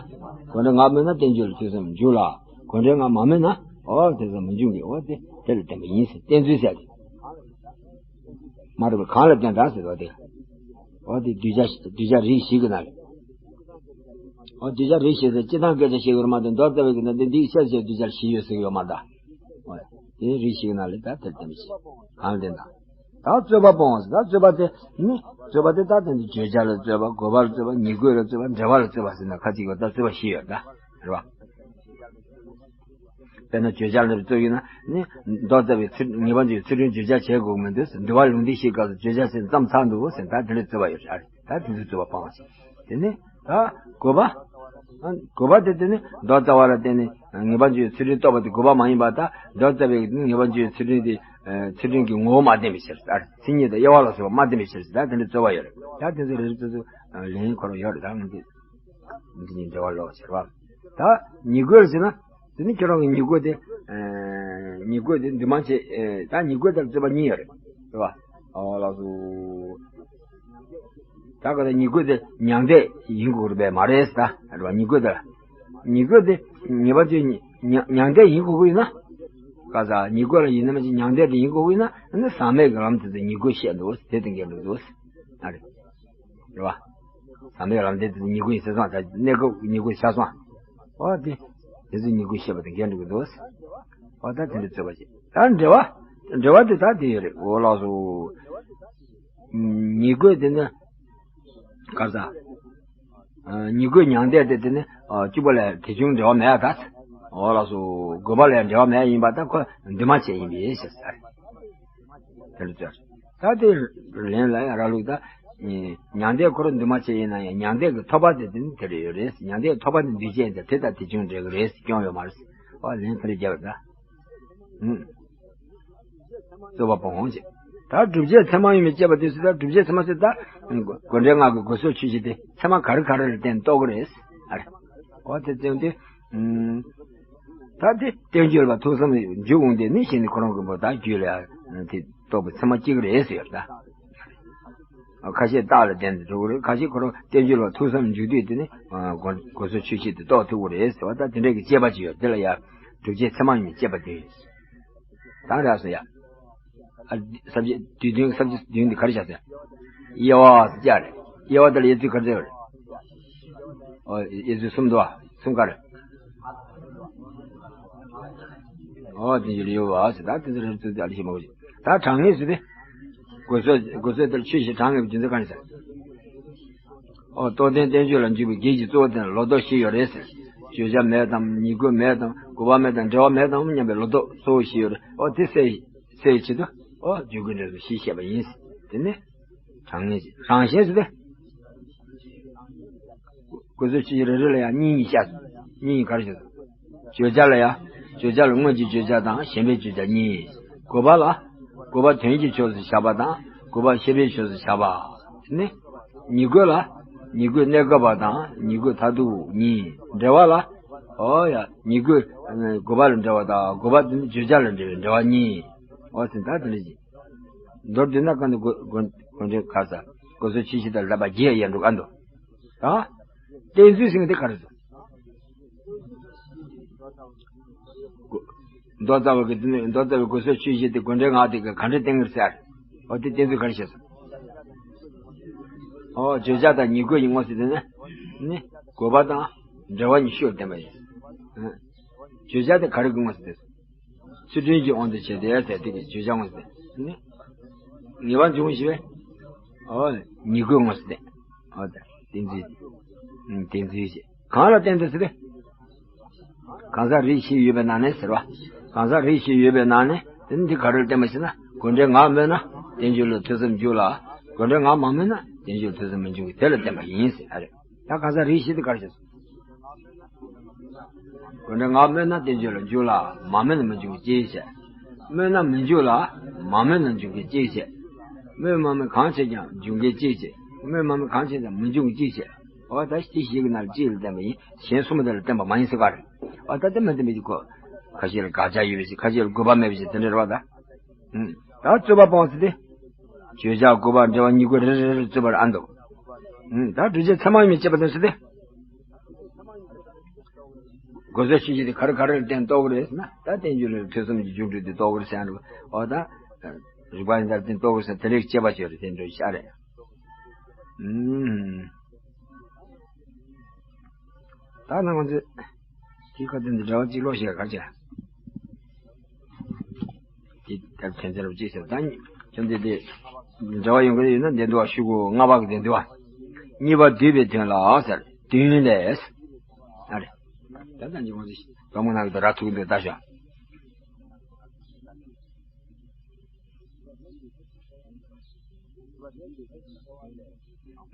དགོས་འབྲེལ་ངག་སྨོས་ན་བསྟན་བཅོས་ལ་ཐོས་བསམ་འཇུག་ལ། དགོས་འབྲེལ་ངག་མ་སྨོས་ན། འོ་དེ་ཚོ་མི་འཇུག་གི་འོ་དེ་དེ་ལ་བརྟེན་པ་ཡིན་ཟེར་བསྟན་ཚུལ་ཟེར་ཏེ། མ་རེད་པ། གང་ལ་བརྟེན་དང་ཟེར་བ་དེ། འོ་དེ་གདུལ་བྱ་གདུལ་བྱ་རིགས་བཞི་གི་ནང་ལས། འོ་གདུལ་བྱ་རིགས་བཞི་ཟེར་སྤྱིར་བཏང་སྐད་ཆ་བཤད་ཀྱི་ཡོད་མ་གཏོགས། མདོར་བསྡུས་པའི་གི་ནང་དེ་འདི་ཤེས་བྱའི་གདུལ་བྱ་བཞི་ཡོད་ཟེར་གྱི་ཡོད་མ་རེད་ད། འོ་དེ་རིགས་བཞི་གི་ནང་ལས་ད་དེར་བསྟན་པ་ཞིག་གང་ལ་བསྟན་ན། ད་རྩོད་པ་སྤོང་བ་ཟེར། ད་རྩོད་པ་དེ་ནི་རྩོད་པ་དེ་ད་དེ་འདི་བརྗོད་བྱ་ལ་རྩོད་པ། དགོས་པ་ལ་རྩོད་པ། ཉིང་དགོས་ལ་རྩོད་པ། འབྲེལ་བ་ལ་རྩོད་པ་ཟེར་ན་ཁ་ཅིག་གིས་ད་རྩོད་པ་བཞི་ཡོད་ད། རེད་བ། དཔེར་ན་བརྗོད་བྱ་ལ་རྩོད་ཡིན་ན་ནི། མདོར་བསྡུས་པའི་ཚུལ། ངེས་པར་འབྱུང་བའི་ཚུལ་ཁྲིམས་བརྗོད་བྱ་བྱེད་དགོས་མི་འདུག་ཟེར། འདུལ་བ་ལུང་འདི་བཞིའི་སྐབས་སུ་བརྗོད་བྱ་ཟེར་ཙམ་ཚར་འདུག་ཟེར། ད་དེ་འདྲའི་རྩོད་པ་ཡོད་རེད། ད་དེ་ཚོའི་རྩོད་པ་སྤང་བ་ཞིག་དེ་ནི་ད་དགོས་པ། དགོས་པ་དེ་དེ་ནི་མདོར་བསྡུས་པ་ལ་བརྟེན་ནས་ངེས་པར་འབྱུང་བའི་ཚུལ་ཁྲིམས་རྟོགས་པ་དེ་དགོས་པ་མ་ཡིན་པ་དང་། མདོར་བསྡུས་པའི་ངེས་པར་འབྱུང་བའི་ཚུལ་ཁྲིམས་དེ་ཚུལ་ཁྲིམས་ཀྱི་ངོ་བོ་མ་བསྟན་པའི་ཕྱིར། ཨ། མཚན་ཉིད་དང་དབྱེ་བ་ལ་སོགས་པ་མ་བསྟན་པའི་ཕྱིར། ད་དེ་འདྲའི་རྩོད་པ་ཡོད་རེད། ད་དེ་ཚོ་རེ་རེ་ཚོ་ཚོ་ལན་ཁོ་རང་ཡོད་རེད། ད་ང་ཚོས་འདི་ནི་འབྲེལ་བ་ལོག་ཟེར་བ། ད་ཉིང་དགོས་ཟེར་ན། དེ་ནི་ཁྱེད་རང་གི་ཉིང་དགོས་དེ། ཉིང་དགོས་དེ་འདུས་མ་བྱས། ད་ཉིང་དགོས་དང་རྩོད་པ་གཉིས་ཡོད་རེད། རེད་བ། ཨོ་ལགས་སོ། ད་ག་ད་ཉིང་དགོས་དེ་མྱང་འདས་ཡིན་དགོས་རེད་པས། མ་རེད་ད། རེད་བ། ཉིང་དགོས་དེ། ཉིང་དགོས་དེ་ངེས་པར་དུ་མྱང་མྱང་འདས་ཡིན་དགོས་ཀྱི་ཡིན་ན། ག་ས་ཉིང་དགོས་ལ་ཡིན་ན་མ་གཞི་མྱང་འདས་དེ་ཡིན་དགོས་ཀྱི་ཡིན་ན། ཨ་ནི་ཟག་མེད་ཀྱི་ལམ་དེ་ཚོ་ཉིང་དགོས་བཤད་འདུག། དེ་དང་འགལ་འགྲོ་འདུག། ཨ་རེད། རེད་བ། ཟག་མེད་ལམ་དེ་ཚོ་ཉིང་དགོས་ཡིན་ཟེར་སོང་། ད་གནས་སྐབས་ཉིང་དགོས་ཆགས་སོང་། ཨོ་དེ། དེ་ཚོ་ཉིང་དགོས་བཤད་པ་དང་འགལ་འགྲོ་གི་འདུག། ཨོ་ད་དེ་འདྲ་རྩོད་པ་བྱེད། ད་འབྲེལ་བ། འབྲེལ་བ་དེ་ད་དེ་ཡོད་རེད། འོ་ལགས་སོ། ཉིང་དགོས་དེ་ནི། ག་ས། ཉིང་དགོས་མྱང་འདས་དེ་དེ་ནི་གཅིག་པ་ལ་དེ་བྱུང་འབྲེལ་བ་མེད་ད། འོ་ལགས་སོ། དགོས་པ་ལ་འབྲེལ་བ་མེད་ཡིན་པ་ད་ཁོ་འདུས་མ་བྱས་ཡིན་པའི་ཕྱིར་ཟེར། དེ་ལ་ཚོད། ད་དེ་ལན་ལ་ཡང་ར་ལུག་ད། མྱང་འདས་ཁོ་རང་འདུས་མ་བྱས་ཡིན་ན་ཡང་མྱང་འདས་ཀྱི་ཐོབ་པ་དེ་དེ་ནི་དེ་རེ་ཡོད་རེད། མྱང་འདས་ཐོབ་པ་ནི་འདུས་བྱས་ཡིན་ཙང་དེ་དང་དེ་བྱུང་འབྲེལ་གི་རེད། སྐྱོན་ཡོད་མ་རེད། ཨོ་ལན་དེ་རེ་རྒྱབ་རེད་ད། ཨུམ། རྩོད་པ་སྤོང་བྱེད། ད་སྒྲུབ་བྱེད་ཚད་མ་ཡིན་པས་དཔྱད་པ་དེ་སུ། ད་སྒྲུབ་བྱེད་ཚད་མ་ཟེར་ད། དགོས་འབྲེལ་སྔགས་ཀྱི་དགོས་གཟུགས་ཆོས་ཅན་དེ་ཚད་མ་ག་རེ་ག་རེ་ལ་བརྟེན་རྟོགས་ཀྱི་རེད། ཨ་རེ། ཨོ་དེ་བརྟེན་ཏེ། ཨུམ། ད་དེ་བསྟན་བཅོས་ལ་ཐོས་བསམ་འཇུག་འོང་དེ་ནི་གཞི་ནས་ཁོ་རང་གི་བུ་ད་རྒྱུད་ལ་དེ་རྟོགས་པའི་ཚད་མ་གཅིག་རེད་ཟེར་ད། ཁ་ཤས་རྟགས་ལ་བརྟེན་ཏེ་འགྲོ་གི་རེད། ཁ་ཤས་ཁོ་རང་བསྟན་བཅོས་ལ་ཐོས་བསམ་འཇུག་དུས་དེ་ནི་དགོས་གཟུགས་ཆོས་ཅན་དེ་རྟོགས་ཐུབ་ཀྱི་རེད་ཟེར་བ། ད་དེ་འདྲ་གི་དཔྱད་པ་ཅིག་ཡོད། དེ་ལ་ཡང་སྒྲུབ་བྱེད་ཚད་མ་ཡིན་པས་དཔྱད་པ་དེ་ཡིན། ད་རག་སོང་ཡ། ཨ། ས་བཅད་དུས་སྟོན་ས་བཅད་བདུན་འདི་ག་རེ་བྱ་ཟེར། དབྱེ་བ་ཟེར་བྱ་རེད། དབྱེ་བ་དེ་ལ་དབྱེ་ཚུལ་ག་རེ་ཟེར་བ་རེད། ཨོ་དབྱེ་ཚུལ་གསུམ་འདུག་བ། གསུམ་ག་རེ། ཨོ་དེ་ཚོ་ལ་དབྱེ་བ་ཟེར། ད་དེ་ཚོ་རེ་ཚུལ་དེ་ཨ་ལ་ཤེས་མ་དགོས། ད་གྲངས་ངེས་ཟེར་ཏེ། དགོས་གཟུགས་དགོས་གཟུགས་དེ་ལ་ཆོས་བཞི་གྲངས་ངེས་པའི་རྒྱུ་མཚན་ག་རེ་ཟེར། ཨོ་རྟོགས་ལྡན་བསྟན་བཅོས་ལ་འཇུག་པའི་གེགས་ཀྱི་གཙོ་བོ་དེ་ནི་ལོག་རྟོག་བཞི་ཡོད་རེད་ཟེར། བརྗོད་བྱ་མེད་དམ། ཉིང་དགོས་མེད་དམ། དགོས་པ་མེད་དམ། འབྲེལ་བ་མེད་དམ་སྙམ་པའི་ལོག་རྟོག་གཙོ་བོ་བཞི་ཡོད་རེད། ཨོ་དེ་སེལ་སེལ་བའི་ཆེད་དུ་ཨོ་འཇུག་གི་འབྲས་བུ་བཞི་བཤད་པ་ཡིན། དེ་ནི་གྲངས་ངེས་ཀྱི་རང་བཞིན་ཟེར་ཏེ། དགོས་གཟུགས་ཆོས་ཅན་རེ་རེ་ལ་ཡང་གཉིས་གཉིས་བཤད་སོང་། གཉིས་གཉིས་ག་རེ་བཤད་སོང་། བརྗོད་བྱ་ལ་ཡང་བརྗོད་བྱ་ལ་དངོས་ཀྱི་བརྗོད་བྱ་དང་ཞེན་པའི་བརྗོད་བྱ་གཉིས། དགོས་པ་ལ་དགོས་པ་དོན་གྱི་ཕྱོགས་སུ་བཞག་པ་དང་དགོས་པ་ཤེས་པའི་ཕྱོགས་སུ་བཞག་པ། དེ་ནི་ཉིང་དགོས་ལ་ཉིང་དགོས་གནས་སྐབས་པ་དང་ཉིང་དགོས་མཐར་ཐུག་གཉིས། འབྲེལ་བ་ལ་ཨོ་ཡ་ཉིང་དགོས་དགོས་པ་ལ་འབྲེལ་བ་དང་དགོས་པ་དེ་ནི་བརྗོད་བྱ་ལ་འབྲེལ་བའི་འབྲེལ་བ་གཉིས། ཨོ་ཟེར་ད་དེ་འདྲ་ཞིག་མདོར་བསྡུས་ན་གང་དུ་དགོས་དགོས་དགོས་འབྲེལ་ག་ས་དགོས་གཟུགས་ཆོས་ཅན་དང་ལྡན་པ་བརྒྱད་ཡན་འགྲོ་ག་འདུག་ད་བསྟན་ཚུལ་ཟེར་མཁན་དེ་ག་རེ་ཟེར། མདོ་རྩ་བའི་གི་མདོ་རྩ་བའི་དགོས་གཟུགས་ཆོས་ཅན་དེ་དགོས་འབྲེལ་སྔགས་དེ་ག་ག་འདྲ་བསྟན་གྱི་རེད་ཟེར། ཨོ་དེ་བསྟན་ཚུལ་ག་རེ་བཤད་སོང་། ཨོ་བརྗོད་བྱ་དང་ཉིང་དགོས་ཀྱི་དངོས་ཟེར་དེ་ནི་ནི་དགོས་པ་དང་འབྲེལ་བ་གཉིས་ཤུགས་བསྟན་པ་ཡིན། བརྗོད་བྱ་དེ་ག་རེ་གི་དངོས་ཟེར་དེ། ཚུལ་ཁྲིམས་ཀྱི་དབང་དུ་བྱས་ཏེ་ཟེར་དེ་གི་བརྗོད་བྱ་དངོས་ཟེར་དེ་ནི་ངེས་པར་འབྱུང་ཞེས་པས། ཨོ་ཉིང་དགོས་དངོས་ཟེར་དེ། ཨོ་ད་བསྟན་ཚུལ། བསྟན་ཚུལ་ཞེས་གང་ལ་བརྟེན་ཏེ་ཟེར་ཏེ། གང་ཟག་རིགས་བཞི་ཡོད་པའི་ནང་ནས་ཟེར་བ། གང་ཟག་རིགས་བཞི་ཡོད་པའི་ནང་ནས་དེ་ནི་འདི་ག་རེ་ལ་བརྟེན་པ་ཞེ་ན། དགོས་འབྲེལ་ངག་སྨོས་ན་བསྟན་བཅོས་ལ་ཐོས་བསམ་འཇུག་ལ། དགོས་འབྲེལ་ངག་མ་སྨོས་ན་བསྟན་བཅོས་ལ་ཐོས་བསམ་མི་འཇུག་གི་དེ་ལ་བརྟེན་པ་ཡིན་ཟེར་ཨ་རེ། ད་གང་ཟག་རིགས་བཞི་དེ་ག་རེ་བྱས་སོང་། དགོས་འབྲེལ་ངག་སྨོས་ན་བསྟན་བཅོས་ལ་འཇུག་ལ། མ་སྨོས་ན་མི་འཇུག་གི་ཅིའི་ཕྱིར། སྨོས་ན་མི་འཇུག་ལ། མ་སྨོས་ན་འཇུག་གི་ཅིའི་ཕྱིར། སྨོས་མ་སྨོས་གང་བྱས་ཀྱང་འཇུག་གི་ཅིའི་ཕྱིར། སྨོས་མ་སྨོས་གང་བྱས་ཀྱང་མི་འཇུག་གི་ཅིའི་ཕྱིར། འོ་ད་སྤྱི་ཞིག་གི་ནང་ལ་གཅིག་ལ་བརྟེན་པ་ཡིན། གཞན་གསུམ་པོ་དེ་ལ་བརྟེན་པ་མ་ཡིན་ཟེར་ག་རེད། འོ་ད་དེ་མ་བརྟེན་པའི་གོ། ཁ་ཤས་ལ་དགག་བྱ་ཡོད་པའི་ཕྱིར། ཁ་ཤས་ལ་དགོས་པ་མེད་པའི་ཕྱིར། དེ་འདྲ་རེད་བ་ད། ཨུམ། ད་རྩོད་པ་སྤོང་ཟེར་ཏེ། བརྗོད་བྱ་དགོས་པ་འབྲེལ་བ་ཉིང་དགོས་རེ་རེ་རེ་རྩོད་པར་ཨ་འདུག་ཨུམ། ད་སྒྲུབ་བྱེད་ཚད་མ་ཡིན་པས་དཔྱད་པ་དང་ཟེར་ཏེ། དགོས་གཟུགས་ཆོས་ཅན་དེ་ག་རེ་ག་རེ་ལ་བརྟེན་རྟོགས་ཀྱི་རེད་ཟེར་ན། ད་བསྟན་བཅོས་ལ་ཐོས་བསམ་གྱི་རྒྱུ་འབྲས་དེ་རྟོགས་ཀྱི་རེད་ཟེར་ཡ་འདུག་འོ་ད། རིགས་པ་ཡིན་ད་བརྟེན་རྟོགས་ཀྱི་རེད་ཟེར་དེ་རིགས་དཔྱད་པ་ཞིག་རེད། དེ་འདྲ་ཤ་རེད། ཨུམ། ད་ནང་ང་ཚོས་དེའི་ཁ་ཐུག་འདི་འདྲ་བ་གཅིག་ཀློག་ཤེས་ག་ཅི། དེ་ལྟར་ཕན་ཚུན་རབ་ཅིག་ཟེར་ད་ཁྱོད་འདི་དེ་འདྲ་བ་ཡོང་གི་ཡོད་ན་འདི་འདུག་བ། ཤོག་གུ་ལྔ་པ་གི་འདི་འདུག་བ། གཉིས་པ་བསྡུས་པའི་དོན་ལ་ཟེར་དོན་ལས། ཨ་རེ། ད་ད་འཇིག་ངོ་ཚེ་བ་མོ་ནང་གི་དོ་ར་ཐུག་འདི་ལྟ་ཤོག།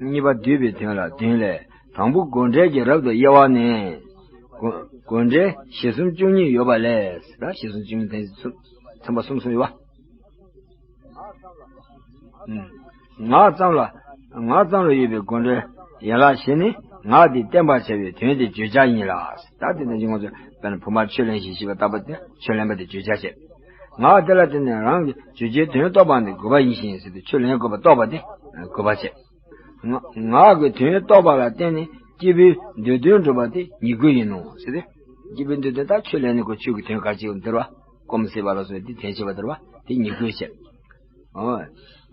གཉིས་པ་བསྡུས་པའི་དོན་ལ་དོན་ལས། དང་པོ་དགོས་འབྲེལ་གྱི་རབ་ཏུ་དབྱེ་བ་ནི། དགོས་དགོས་འབྲེལ་གཞི་གསུམ་བཅུ་གཉིས་ཡོད་པ་ལས། ད་གཞི་གསུམ་བཅུ་གཉིས་དེ་ཚུ་ཚན་པ་གསུམ་གསུམ་ཡོད་པ། ཨུམ། ངག་ཙམ་ལ་ངག་ཙམ་ལ་ཡོད་པའི་དགོས་འབྲེལ་ཡན་ལག་བཞི་ནི་ངག་དེ་བསྟན་པར་བྱ་བའི་དོན་དེ་བརྗོད་བྱ་ཡིན་ལ། ད་དེ་ནས་ཀྱི་ངོ་ཚོ་དཔེར་ན་བུམ་པར་ཆོས་ལེན་ཞེས་བྱ་བ་ལྟ་བུ་དེ་ཆོས་ལེན་པ་དེ་བརྗོད་བྱ་བྱེད། ངག་དེ་ལ་བརྟེན་ནས་རང་གི་བརྗོད་བྱའི་དོན་རྟོགས་པ་ནི་དགོས་པ་ཡིན་ཞིང་ཟེར་ཏེ་ཆོས་ལེན་དགོས་པ་རྟོགས་པ་དེ་དགོས་པ་བྱེད། ངག་ངག་གི་དོན་རྟོགས་པ་ལ་བརྟེན་ནས་སྐྱེས་བུའི་འདོད་དོན་འགྲུབ་པ་དེ་ཉིད་དགོས་ཡིན་ནོ་ཟེར་ཏེ། སྐྱེས་བུའི་འདོད་དོན་ད་ཆོས་ལེན་ནི་གོ་ཆོས་ཀྱི་དོན་ག་ཅིག་འདིར་བ་སྐོམ་སེལ་བ་ལ་སོགས་དེ་དོན་བྱེད་པ་འདིར་བ་དེ་ཉིད་དགོས་བྱེད། ཨོ།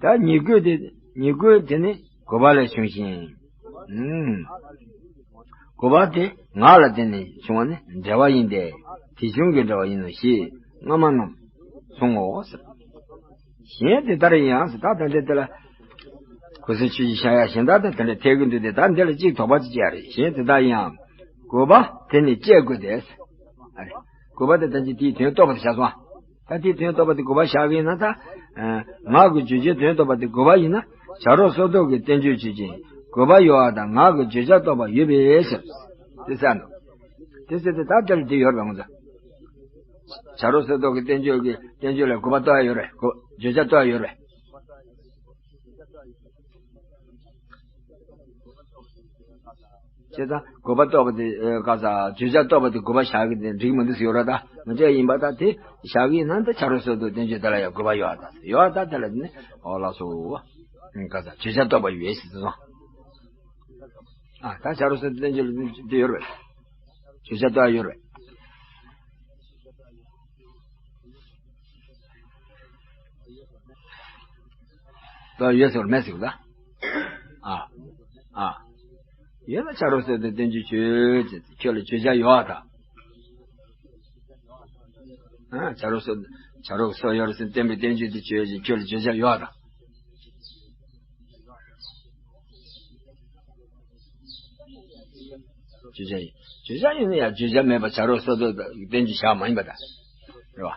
ད་ཉིད་དགོས་དེ་ཉིད་དགོས་དེ་ནི་དགོས་པ་ལས་བྱུང་ཞིང་། ཨུམ། དགོས་པ་དེ་ངག་ལ་བརྟེན་ནས་བྱུང་བ་ནི་འབྲེལ་བ་ཡིན་ཏེ། དེ་བྱུང་གི་འབྲེལ་བ་ཡིན་ནོ་ཞེས་སྔ་མ་རྣམས་གསུང་ངོ་ཟེར། གཞན་དེ་ལྟར་ཡང་ཟེར་ད་ལྟ་འདི་དེ་ལ་གོས་ཟན་ཆུ་བཞི་ཤ་ཡ་གཞན་དག་དང་དེ་འདྲ་ཐེག་གི་འདུག་སྟེ། ད་འདི་ལ་གཅིག་དོགས་པ་ཅིག་སྐྱེ་ཡ་རེད། གཞན་དེ་ལྟར་ཡང་དགོས་པ་དེ་ནི་བཅད་དགོས་ཏེ། ཨ་རེ། དགོས་པ་དེ་ད་ཅི་དེའི་དོན་རྟོགས་པ་དེ་བཞག་སོང་ཨ། ད་དེའི་དོན་རྟོགས་པ་དེ་དགོས་པ་བཞག་གི་ཡིན་ན་ད། ཨ། ངག་གི་བརྗོད་བྱའི་དོན་རྟོགས་པ་དེ་དགོས་པ་ཡིན་ན། བྱ་རོག་སོར་རྟོག་གི་བསྟན་བཅོས་ཆོས་ཅན། དགོས་པ་ཡོད་པ་དང་ངག་གི་བརྗོད་བྱ་རྟོགས་པ་ཡོད་པའི་ཕྱིར། དེ་ཟེར་འདུག་དེ་ཟེར་ཏེ་ད་དེ་ལ་དེ་ཡོད་རེད་པ་ང་ཚོ། བྱ་རོག་སོར་རྟོག་གི་བསྟན་བཅོས་ཀྱི་བསྟན་བཅོས་ལ་དགོས་པ་རྟོགས་ཡ་ཡོད་རེད། དགོས་བརྗོད་བྱ་རྟོགས་ཡ་ཡོད་རེད། བྱས་ཙང་དགོས་པ་རྟོགས་པ་དེ་ག་ས་བརྗོད་བྱ་རྟོགས་པ་དེ་དགོས་པ་བཞག་གི་དེ་འགྲིག་མི་འདུག་ཟེར་ཡོད་ར། ད་མི་འགྲིག་ཡིན་པ་ད་དེ་བཞག་གི་ཡིན་ན་ད་བྱ་རོག་སོར་རྟོག་བསྟན་བཅོས་དེ་ལ་ཡང་དགོས་པ་ཡོད་ད་ཡོད་ད་དེ་ལ་ནི་ཨོ་ལགས་སོ། ག་ས་བརྗོད་བྱ་རྟོགས་པ་ཡོད་ཟེར་སོང་། ཨ་ད་བྱ་རོག་སོར་རྟོག་བསྟན་བཅོས་ལ་དེ་ཡོད་རེད། བརྗོད་བྱ་རྟོགས་ཡ་ཡོད་རེད། ད་ཡོད་ཟེར་བ་མེད་ཟེར་བ་ད། ཨ། ཨ། ཡོད་ན་བྱ་རོག་སོར་རྟོག་བསྟན་བཅོས་ཆོས་ཅན། ཁྱོད་ལ་བརྗོད་བྱ་ཡོད་ཨ་ད། ཨ། བྱ་རོག་སོར་བྱ་རོག་སོར་ཡོད་རེད་ཟེར་བསྟན་པའི་བསྟན་བཅོས་དེ་ཆོས་ཅན། ཁྱོད་ལ་བརྗོད་བྱ་ཡོད་ཨ་ད། བརྗོད་བྱ་ཡིན། བརྗོད་བྱ་ཡིན་ན་ཡང་བརྗོད་བྱ་མེད་པ་བྱ་རོག་སོར་རྟོག་བསྟན་བཅོས་བཞག་མ་ཡིན་པ་དང་། རེད་བ།